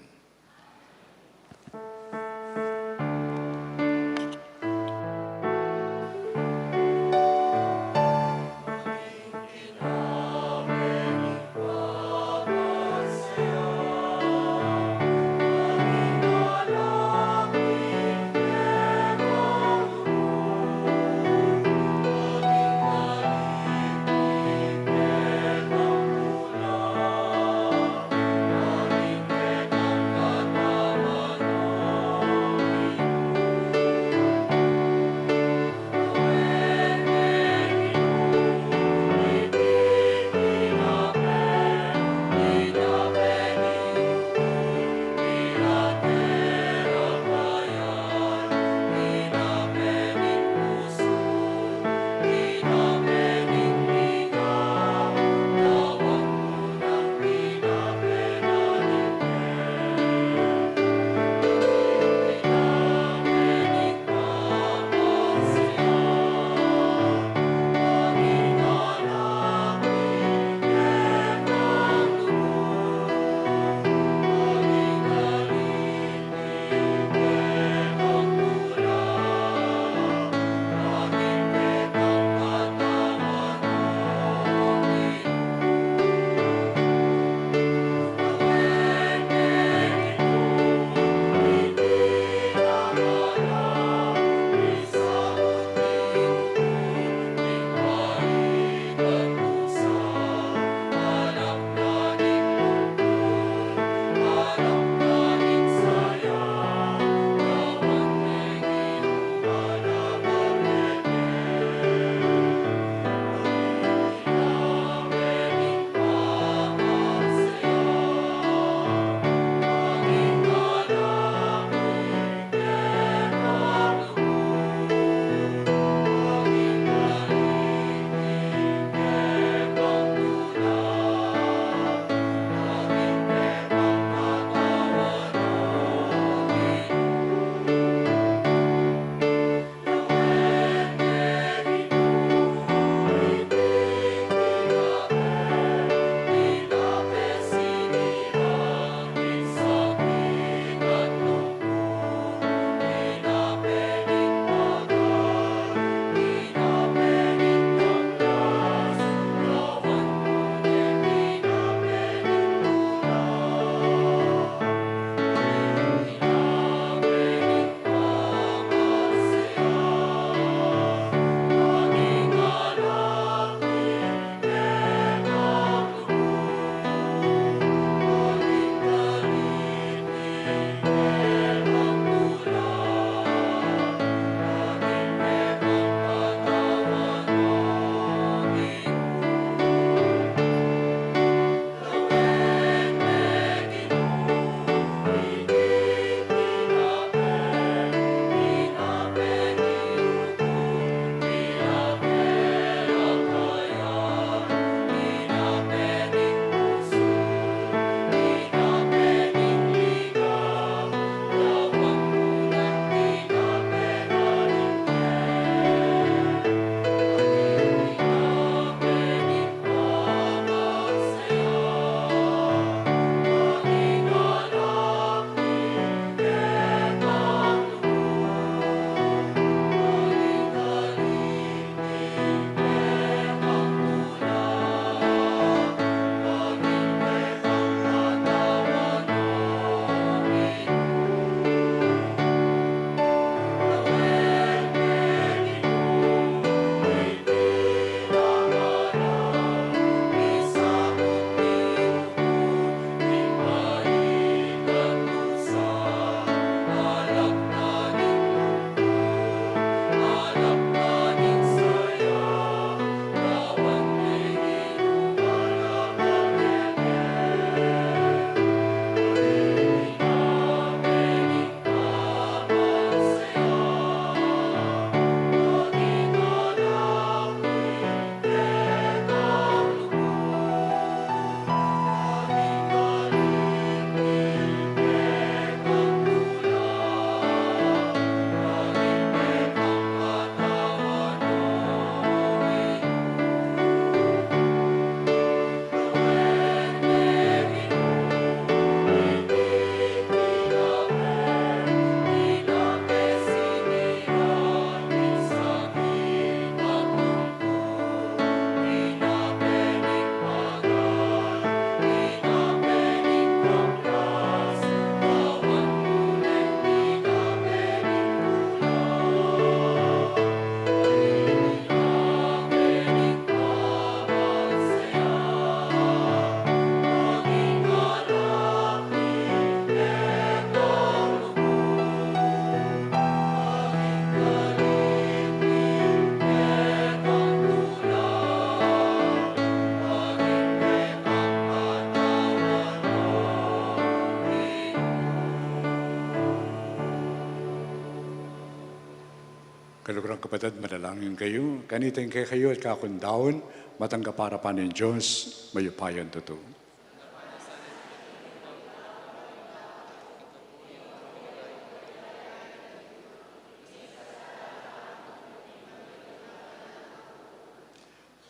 Kapatad, manalangin kayu, kanitang kekayu at kaku ngan, matanggap arapan ning Dios, mayupayang tutu.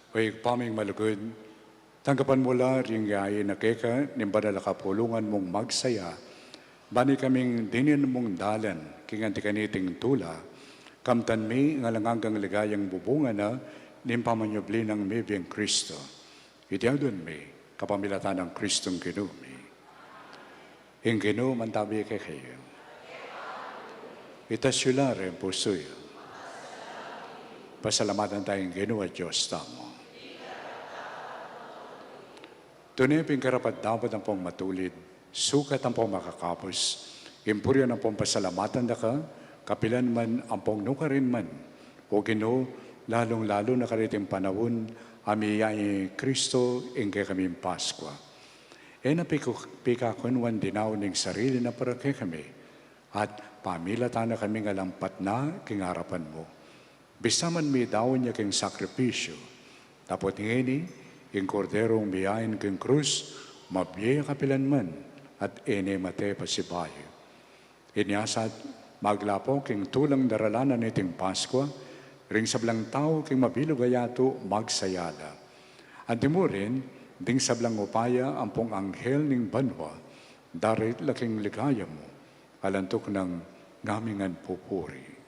O Ibpa ming malugud, tanggapan mu la ring yayain a keka ning banal a kapulungan mung magsaya, ban ikaming dinan mung dalan king anti kaniting tula, kamtan mi ing alang anggang ligayang bubungan na ning pamanyubli nang mibie Kristo. Iti aduan mi kapamilatan nang Kristong Ginu mi. Ing Ginu mantabi kekayu. Itas yu la ring pusu yu. Pasalamatan taya ing Ginu a Dios tamu. Tune pin karapat-dapat ampong matulid, sukat ampong makakapus, ing purian ampong pasalamatan da ka, kapilan man ampong nukarin man. O Ginu, lalung-lalu na kaniting panaun a miyayang Kristo ing kekaming Paskua. E na piku-, pikakunwan dinaun ing sarili na para kekami, at pamilatan na kaming alang patna king arapan mu. Bisa man midaun ya king sakripisyu, dapot ngeni, ing Korderong miyain king krus, mabie kapilan man, at e ne mate pasibayu. Inya sa maglapo king tulang daralan na niting Paskua, ring sablang tau king mabilug a yatu magsaya la. Anti murin, ding sablang upaya ampong anghel ning banua, darit la king ligaya mu, alang tuknang ngaming ngan pupuri.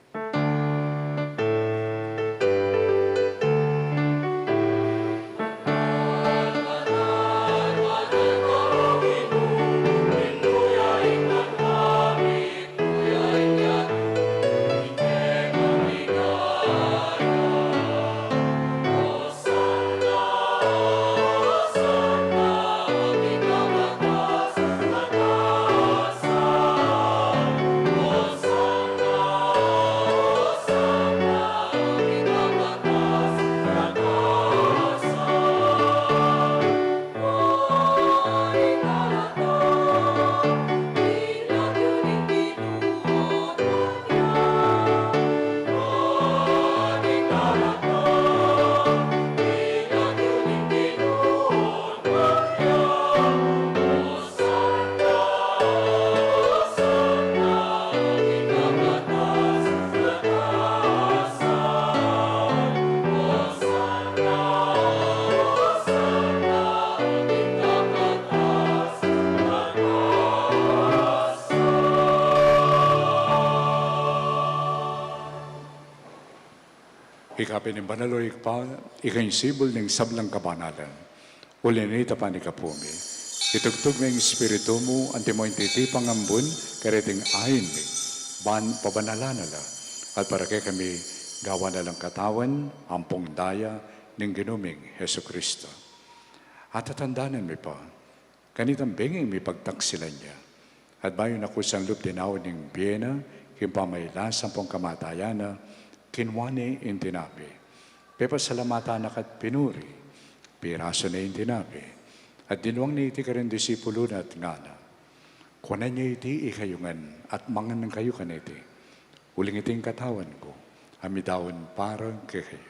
Ika pin ing banal, o Ibpa, ika ing sibul ning sablang kabanalan. Uli na nita, panikapu mi, itugtug me ing Espiritu mu, antimo ing titipang ambun, kareting ain mi, ban pabanalan na la, at para kekami gawan na lang katawan ampong daya ning Ginu ming Jesucristo. At tatandanan mi pa, kanitang benging mipagtaksilan ya, at bayu na kusang lub dinaun ing bie na king pamagkasakit ampong kamatayan na, kinua ne ing tinape, pepasalamatan na ka't pinuri, pirasu ne ing tinape, at dinwang ne iti karing disipulu na at ngana: Kuanan ye iti ikayu ngan at mangan kayu kaniti, uling iti ing katawan ku a midaun para kekayu.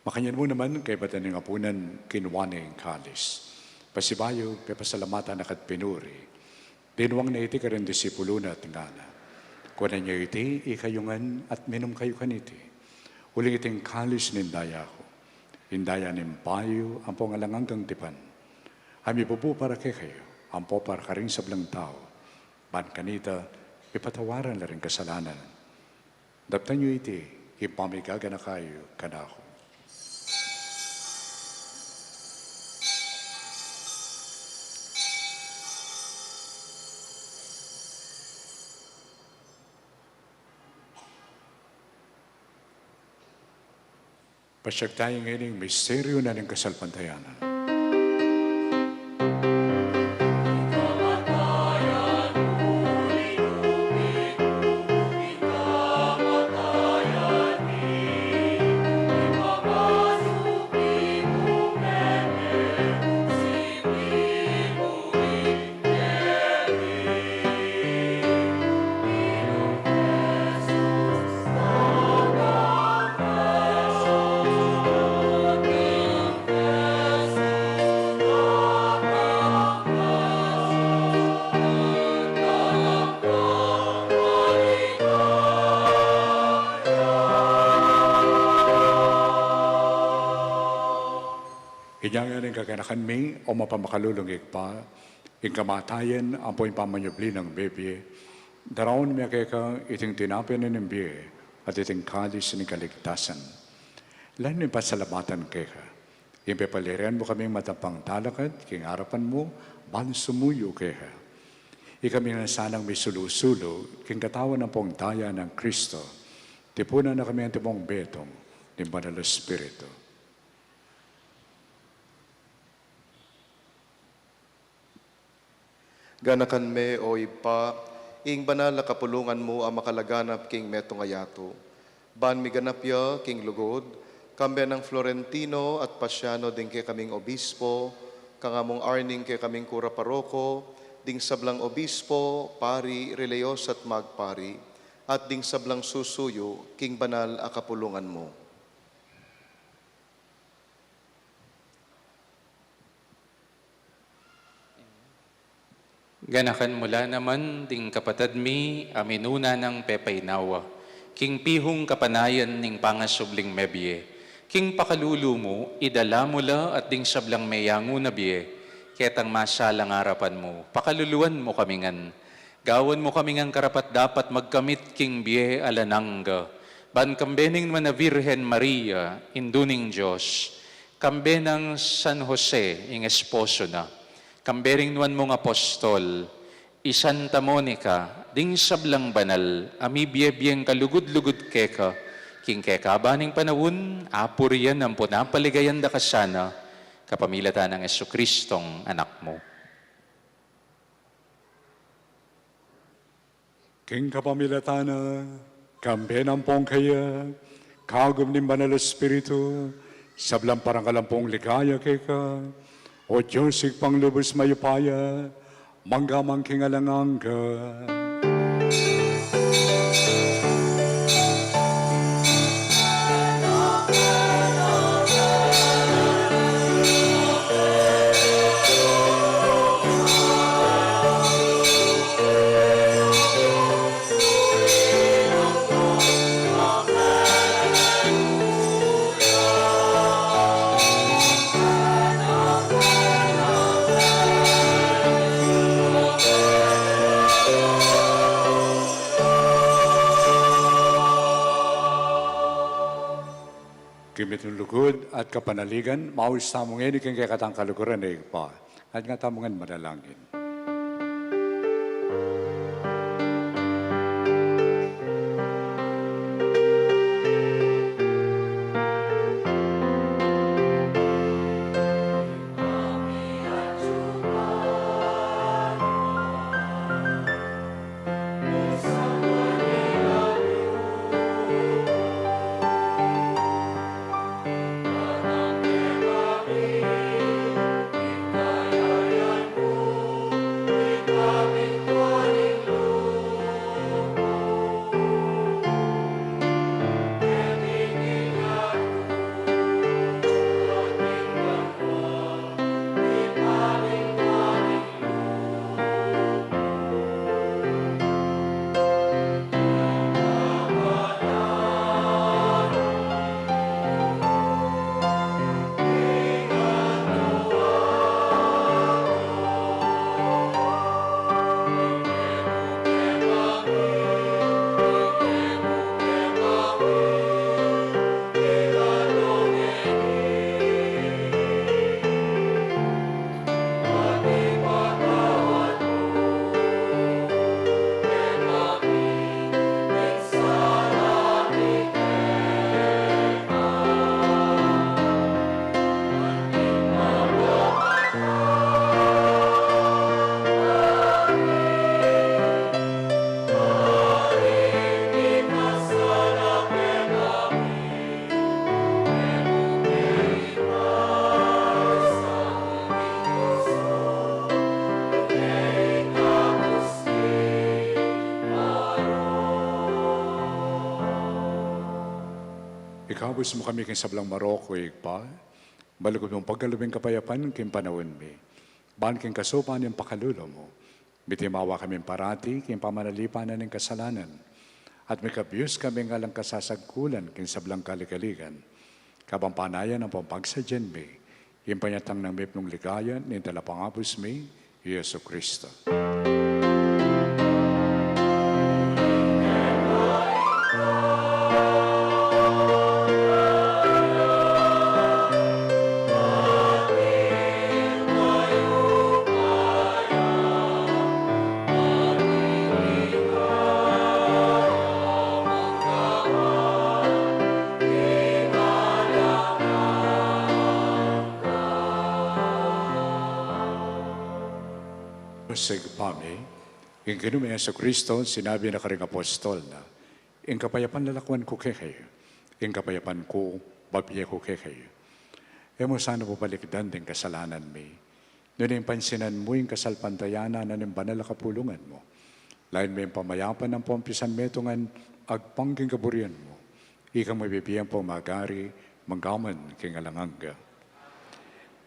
Makanyan mu naman, kaybat da ning apunan, kinua ne ing kalis. Pasibayu, pepasalamatan na ka't pinuri, dinwang ne iti karing disipulu na at ngana: Kuanan ye iti ikayu ngan at minum kayu kaniti, uling iti ing kalis ning daya ku, ing daya ning bayu ampong alang anggang tipan, a mibubu para kekayu ampong para karing sablang tau, ban kanita mipatawaran la ring kasalanan. Daptan yu iti king pamigaganaka yu kanaku. Pasiag taya ngeni king misteryu na ning kasalpantayanan. Inya ngeni king kaganakan mi, o mapamakalulung Ibpa, ing kamatayan ampo ing pamanyubli nang mebie, daraun mi keka iting tinape ning bie at iting kalis ning kaligtasan. Lalu mi pasalamatan keka, ing pepaliran mu kaming matampang talakad king arapan mu, ban sumuyu keka. Ikami na sanang misulu-sulu king katawan ampong daya nang Kristo, tipunan na kami antimong betung ning Banal a Espiritu. Ganakan me, o Ibpa, ing banal a kapulungan mu a makalaganap king metung a yatu. Ban miganap ya king lugud, kambe nang Florentino at Pasiano ding kekaming obispo, kangamung Arning kekaming kura paroko, ding sablang obispo, pari, reliyosa at magpari, at ding sablang susuyu king banal a kapulungan mu. Ganakan mu la naman ding kapatad mi a minuna nang pepainawa king pihung kapanayan ning pangasubling mebie. King pakalulu mu, idala mu la at ding sablang meyangu na bie, ketang masalang arapan mu, pakaluluan mu kami ngan. Gawan mu kami ngang karapat-dapat magkamit king bie alang angga, ban kambe ning Nuan a Virgen Maria, Indu ning Dios, kambe nang San Jose, ing esposo na, kambe ring nuan mung apostol, i Santa Monica, ding sablang banal a mibie-bieng kalugud-lugud keka, king kekaban ning panaun, apurian ampon apaligayan da ka sana, kapamilatan nang Jesucristong Anak mu. King kapamilatan na, kambe na ampong kaya, kagum ning Banal a Espiritu, sablang parangal ampong ligaya keka, O Dios, Ibpang lubus mayupaya, mangga man king alang angga. King mitmung lugud at kapanaligan, maus tamu ngeni king kekatang kaluguran a Ibpa, at nga tamu ngan manalangin. Ikabus mu kami king sablang marok, O Ibpa, malugud mung pagkalub ing kapayapan king panaun mi. Ban king kasupan ning pakalulu mu, mitimawa kaming parati king pamanalipan na ning kasalanan, at mikabus kaming alang kasasagkulan king sablang kaligaligan, kabang panayan ampong pagsadyan mi Ing panyatang nang mipnung ligaya ning Talapangabus mi, Jesucristo. Sige pa mi, ing Ginu ming Jesucristo, sinabi na karing apostol na, ing kapayapan lalakuan ku kekayu, ing kapayapan ku babie ku kekayu. E mu sana pabalikdan ding kasalanan mi, nune ing pansinan mu ing kasalpantayanan na ning banal a kapulungan mu. Lain me ing pamayapan ampong pisanmetungan agpang king kaburian mu. Ika ing mabibie ampong magari, mangga man king alang angga.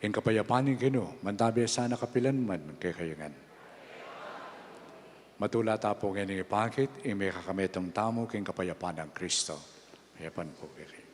Ing kapayapan ning Ginu, mantabe sana kapilan man kekayu ngan. Matula ta pu ngening ipakit ing mekakametung tamu king kapayapan nang Kristo. Kapayapan pu kekayu.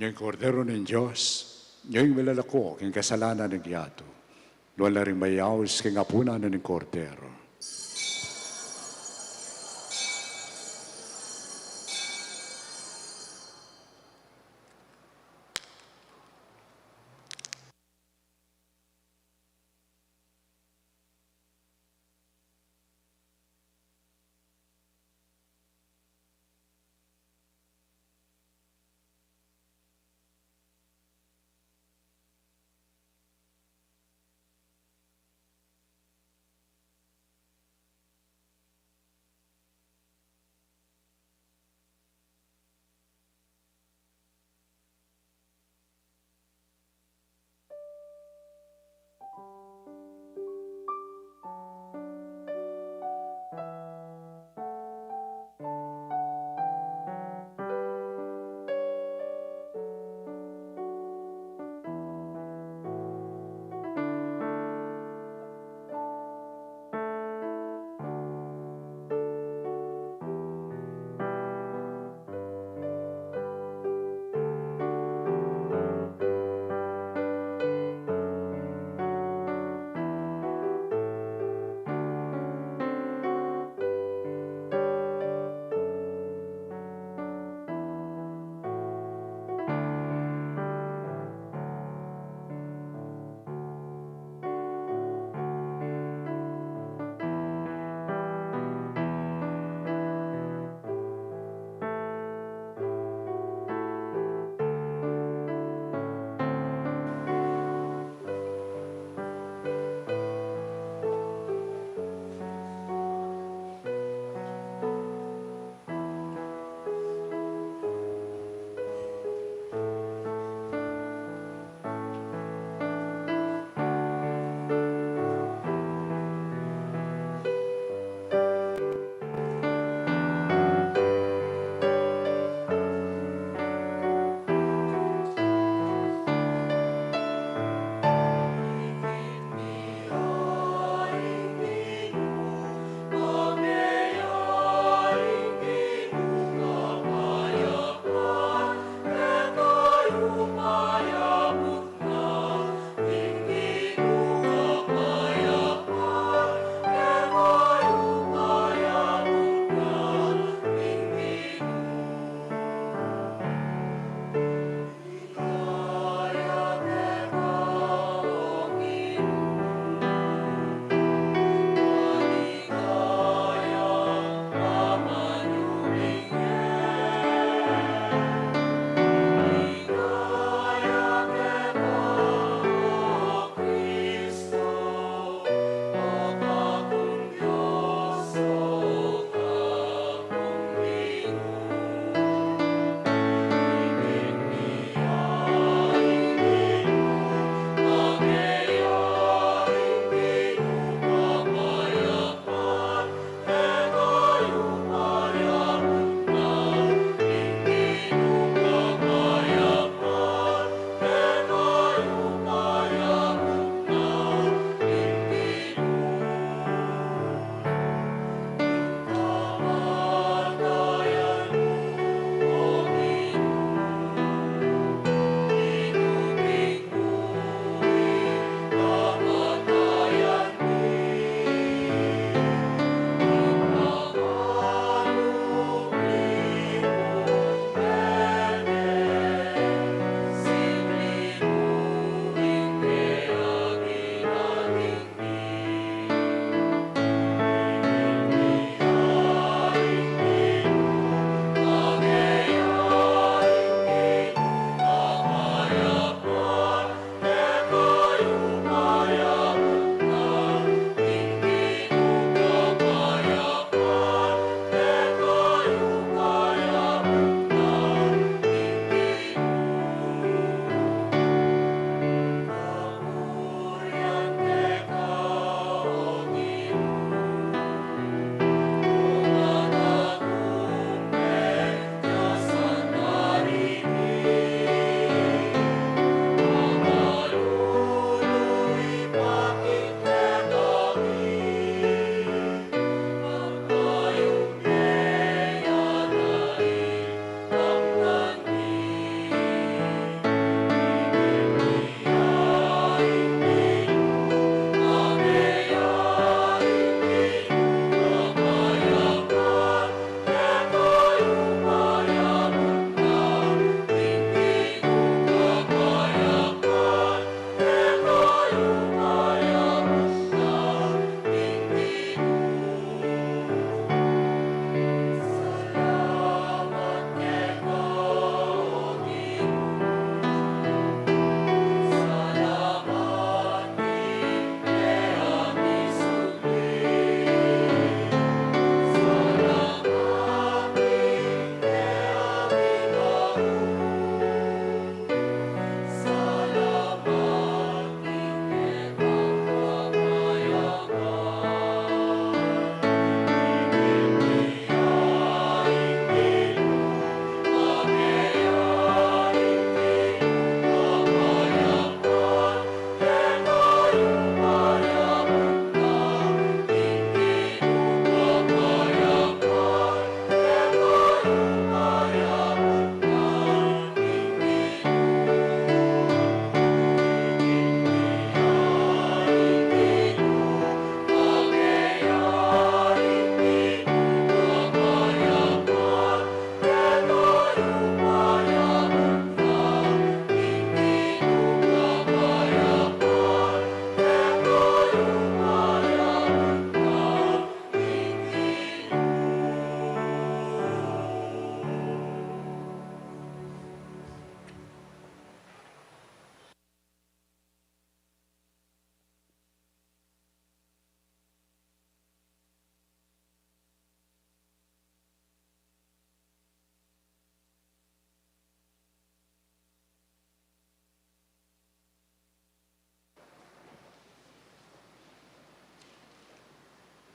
Nya ing Kordero ning Dios, nya ing milalako king kasalanan ning yatu. Nuan la ring mayaus king apunan ning Kordero.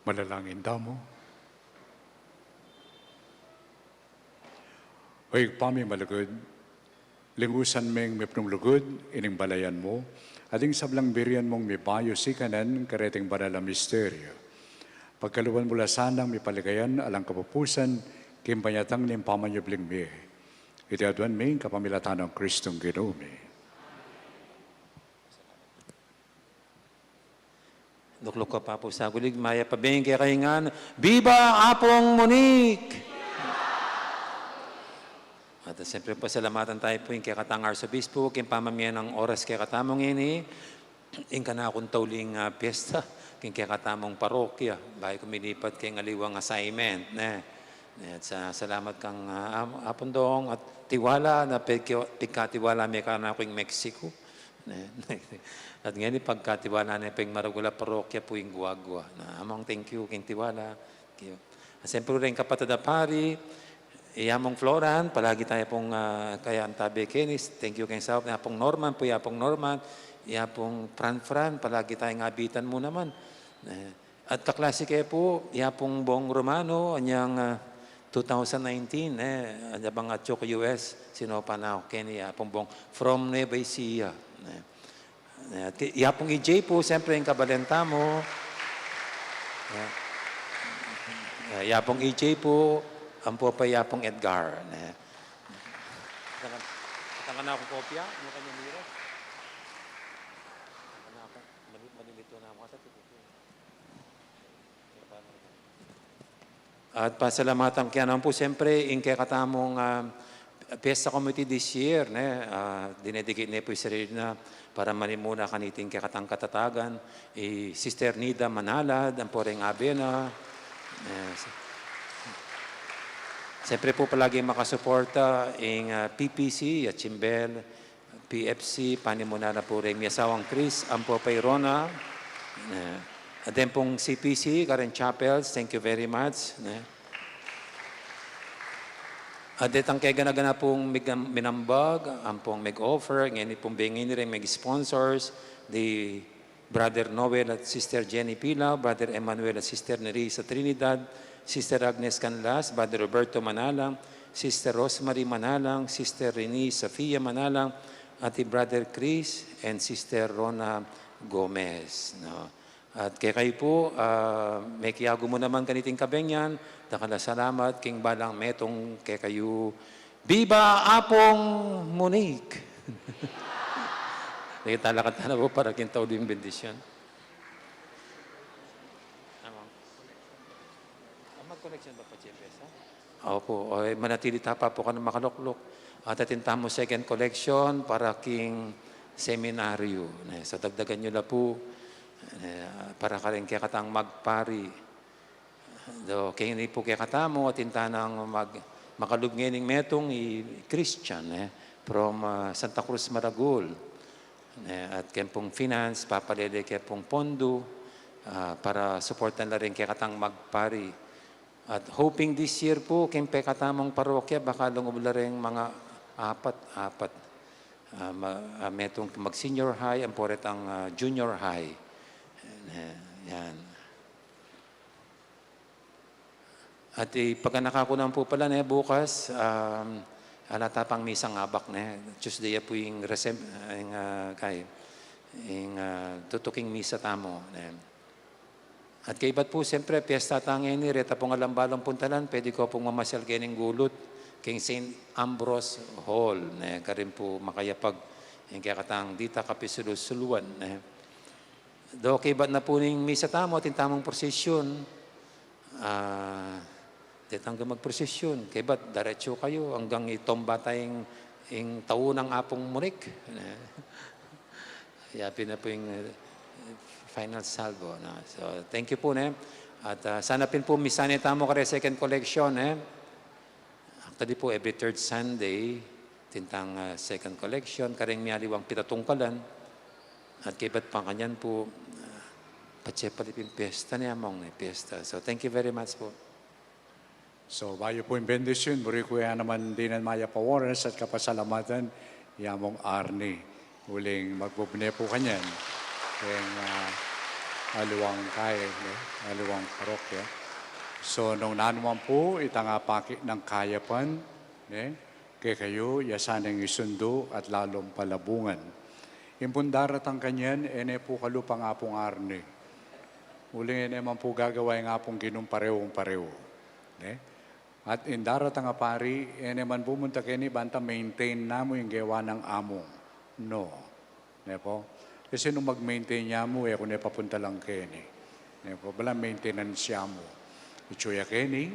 Manalangin tamu. O Ibpa mi malugud, lingusan ming mipnung lugud ining balayan mu, at ing sablang burian mung mibayu sikanan kareting banal a misteryo. Pagkaluban mu la sanang mipaligayan alang kapupusan king panyatang ning pamanyubling mie. Iti aduan mi king kapamilatan nang Kristong Ginu mi. Lukluk ku pa pu sagulig, mayap a beng kekayu ngan. Biba Apung Monique! At siyempre, pasalamatan tayu pu ing kekatang Arsobispo king pamamie nang oras kekatamung ini, ing kanakung tauling, ah, piyesta king kekatamung parokya, bayu ku melipat king aliwang assignment, ne. Ne, at sa, salamat kang, ah, Ap-, Apung Dong at Tiwala na pigka-, pigkatiwala me kanaku ing Mexico. Ne? At ngeni pagkatiwala ne peng maragul a parokya pu ing Guagua. Na, Among, thank you king Tiwala. Thank you. At siyempre ring kapatad a pari, i Among Floran, palagi tayu pung, ah, kaya antabe keni, thank you king saup, i Apung Norman pu, i Apung Norman, i Apung Fran Fran, palagi tayung abitan mu naman. Ne? At kaklase ke pu, i Apung Bong Romano, anyang, ah, two thousand nineteen, eh, anya bang atyu ku U S, sinopan na ku keni, i Apung Bong from Nueva Ecija. Eh, eh, at ki-, i Apung E J pu, siyempre, ing kabalen tamu. Eh, eh, i Apung E J pu, ampo pa i Apung Edgar. Eh. Tangan, tangan na ku kopya, ano kanya mira? Tangan na ku, mali-, malilito na ku ata, tipu ku. At pasalamatan ke naman pu, siyempre, ing kekatamung, ah, Fiesta Committee this year, ne, ah, dinedicate ne pu ing sarili na para manimuna kaniting kekatang katatagan, i Sister Nida Manalad, ampo ring abe na, eh, si-, siyempre pu, palagi makasuporta ing, ah, P P C, Yachimbel, P F C, panimunan na pu ring mi asawang Chris, ampo pa i Rona. Eh, at den pung C P C, Karen Chapels, thank you very much. Eh. At detang kegana-gana pung mig-, minambag, ampong mig-offer, ngeni pung bengi ne ring mig-sponsors, di Brother Noel at Sister Jenny Pilaw, Brother Emmanuel at Sister Nerissa Trinidad, Sister Agnes Canlas, Brother Roberto Manalang, Sister Rosemary Manalang, Sister Rene Sofia Manalang, at i Brother Chris and Sister Rona Gomez, no? At kekayu pu, ah, mekiyagu mu naman kaniting kabengi, dakal a salamat king balang metung kekayu. Biba Apung Monique! Sige, talakad tana pu para king tauling bendisyon. Among. Ah, mag-collection ba pa, Jebes, ha? Opo, o, eh, manatili ta pa pu kanu makalukluk. At atin tamu second collection para king seminaryo. Ne, so dagdagan yu la pu, eh, para karing kekatang magpari. Do, keni pu kekatamu, atin tanang mag-, makalub ngening metung i Christian, eh, from, ah, Santa Cruz, Maragul. Eh, at keng pung finance, papalele ke pung pondo, ah, para suportan la ring kekatang magpari. At hoping this year pu, keng pekatamung parokya, baka lungub la ring mga apat, apat. Ah, ma-, ah, metung mag-senior high, ampo retang, ah, junior high. Eh, yan. At ipaganaka ku naman pu pala, ne, bukas, um, ala ta pang misang abak, ne. Tuesday ya pu ing resem-, ing, ah, kay, ing, ah, tutuking misa tamu, ne. At kaybat pu, siyempre, piyesta ta ngeni, reta pung alang balung puntalan, pwede ko pung mamasyal keni king gulut, king Saint Ambrose Hall, ne, karin pu makayapag, ing kekatang dita kapisulu-suluan, ne. Do, kaybat na pu ning misa tamu, atin tamung prosesyon. Ah, detang magprosesyon. Kaybat, diretso kayu anggang itomba ta ing, ing tau nang Apung Monique. Yapin na pu ing, eh, final salvo, no? So, thank you pu, ne? At, ah, sana pin pu, misa ne tamu kareng second collection, ne? Actually pu, every third Sunday, atin tang, ah, second collection, kareng mialiwang pitatungkalan, at kaybat pa kanyan pu, ah, patse pala pin piyesta ne, Among, ne, piyesta. So, thank you very much pu. So, bayu pu ing bendisyon, buri ku ya naman dinan mayap a oras at kapasalamatan i Among Arnie. Uling magbubne pu kanyan. Keng, ah, Aliwang kaya, ne? Aliwang parokya. So, nung nanu man pu itang apakit nang kayapan, ne? Kekayu, ya sana ing isundu at lalung palabungan. Ing pung daratang kanyan, e ne pu kalupa ing Apung Arnie. Uling e ne man pu gagawa ing Apung Ginung parewung-parewu. Ne? At ing daratang a pari, e ne man pumunta keni banta maintain na mu ing gewa nang amung. No. Ne pu? Kasi nung mag-maintain ya mu, e ku ne papuntalan keni. Ne pu? Bala maintenance ya mu. Itsu ya keni,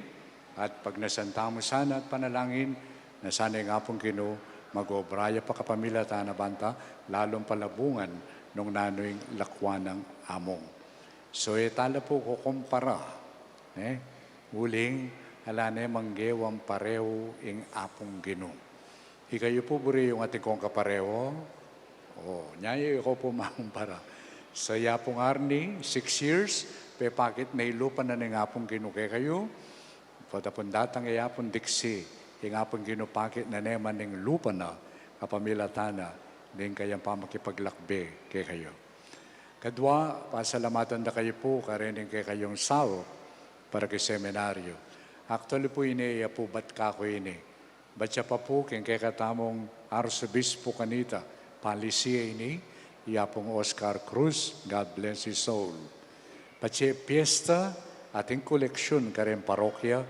at pagnasan tamu sana at panalangin, na sana ing Apung Ginu, mag-obra ya pa kapamilatan na banta, lalung palabungan nung nanu ing lakwan nang amung. So, e tala pu kukumpara, ne? Uling, ala ne mang gewang parewu ing Apung Ginu. Ikayu pu buri yung atin kung kaparewu? O, nya yu, ikayu pu makumpara. Sa i Apung Arnie, six years, pepakit ne ing lupa na ning Apung Ginu kekayu. Pota pung datang i Apung Dixie, ing Apung Ginu pakit na ne man ing lupa na, kapamilatan na ning kayang pamakipaglakbe kekayu. Kadwa, pasalamatan da kayu pu, karening kekayung saup para king seminaryo. Actually pu, ini ya pu bat kaku ini. Bat ya pa pu king kekatamung Arsobispo kanita, palisi ya ini, i Apung Oscar Cruz, God bless his soul. Patse piesta ating koleksyun kareng parokya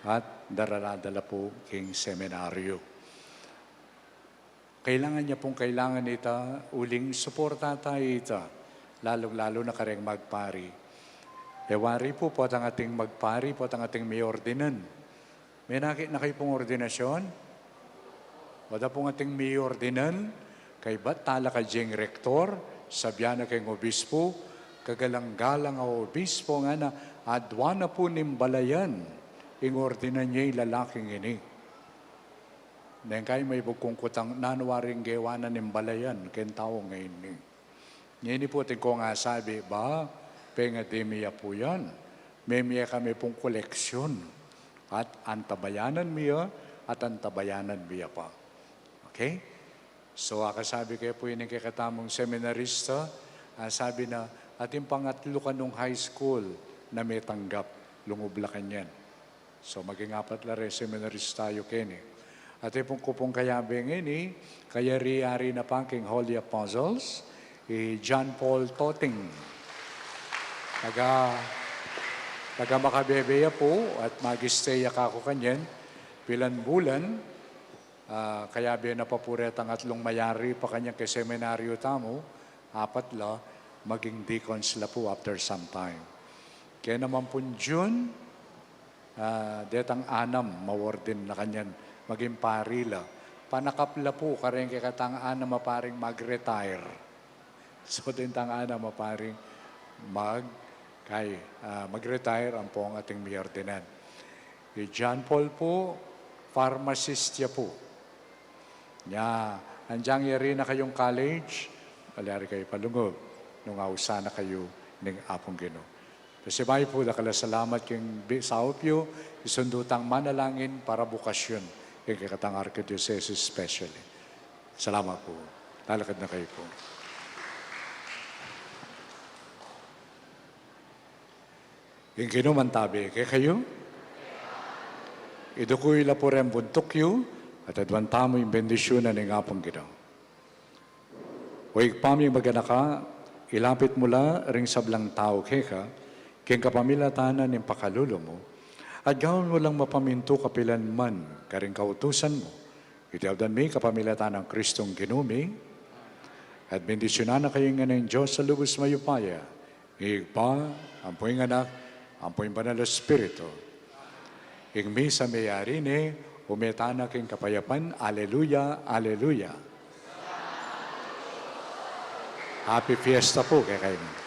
at daralan da la pu king seminaryo. Kailangan ya pung kailangan ita, uling suporta ta ita, lalung-lalu na kareng magpari. E wari pu, potang ating magpari, potang ating miordinan. Menakit na kayu pung ordinasyon? Pota pung ating miordinan, kaybat tala ka ding rektor, sabyan na keng obispo, kagalang-galang a obispo ngana, aduan na pu ning balayan, ing ordinan ye ing lalaking ini. Neng kayu maibug kung kutang nanu waring gewa na ning balayan keng tau ngeni. Ngeni pu atin kung asabi, ba, pengadi mi ya pu yan. Memie kami pung koleksyun. At antabayanan mi ya, at antabayanan mi ya pa. Okay? So, akasabi ke pu ining kekatamung seminarista, asabi na, atin pangatlu kanung high school na metanggap, lungub la kanyan. So, maging apat la reng seminarista yu keni. At ipung ku pung kayabe ngeni, kayari-yari na pa king Holy Apostles, i John Paul Toting. Taga, taga Macabebe ya pu, at mag-stay ya kaku kanyan, pilan bulan, ah, kayabe na pa pu retang atlung mayari pa kanyan keng seminaryo tamu, apat la, maging deacons la pu after some time. Kaya naman pung June, ah, detang anam, maordin na kanyan, maging pari la. Panakap la pu, kareng kekatang anam a paring mag-retire. So, detang anam a paring mag-, kay, ah, mag-retire ampong ating miordinan. I John Paul pu, pharmacist ya pu. Nya, anyang yari na kayung college, malyari kayu palungub, nung ausan na kayu ning Apung Ginu. Pasibayu pu, dakal a salamat king bi-, saup yu, isundu tang manalangin para bukasyun, king kekatang arkidiosese especially. Salamat pu. Talakad na kayu pu. Ing Ginu mantabi kekayu. Iduku yu la pu reng buntuk yu, at aduan tamu ing bendisyunan ning Apung Ginu. O Ibpa ming maganaka, ilapit mu la ring sablang tau keka, king kapamilatan na ning pakalulu mu, at gawan mu lang mapamintu kapilan man karing kautusan mu. Iti aduan mi kapamilatan nang Kristong Ginu mi, at bendisyunan na kayu ning Dios a lubus mayupaya, ing Ibpa, ampo ing Anak, ampo ing Banal a Espiritu. Ing misa meyari ne, ume tana king kapayapan. Aleluya, aleluya. Happy Fiesta pu kekayu.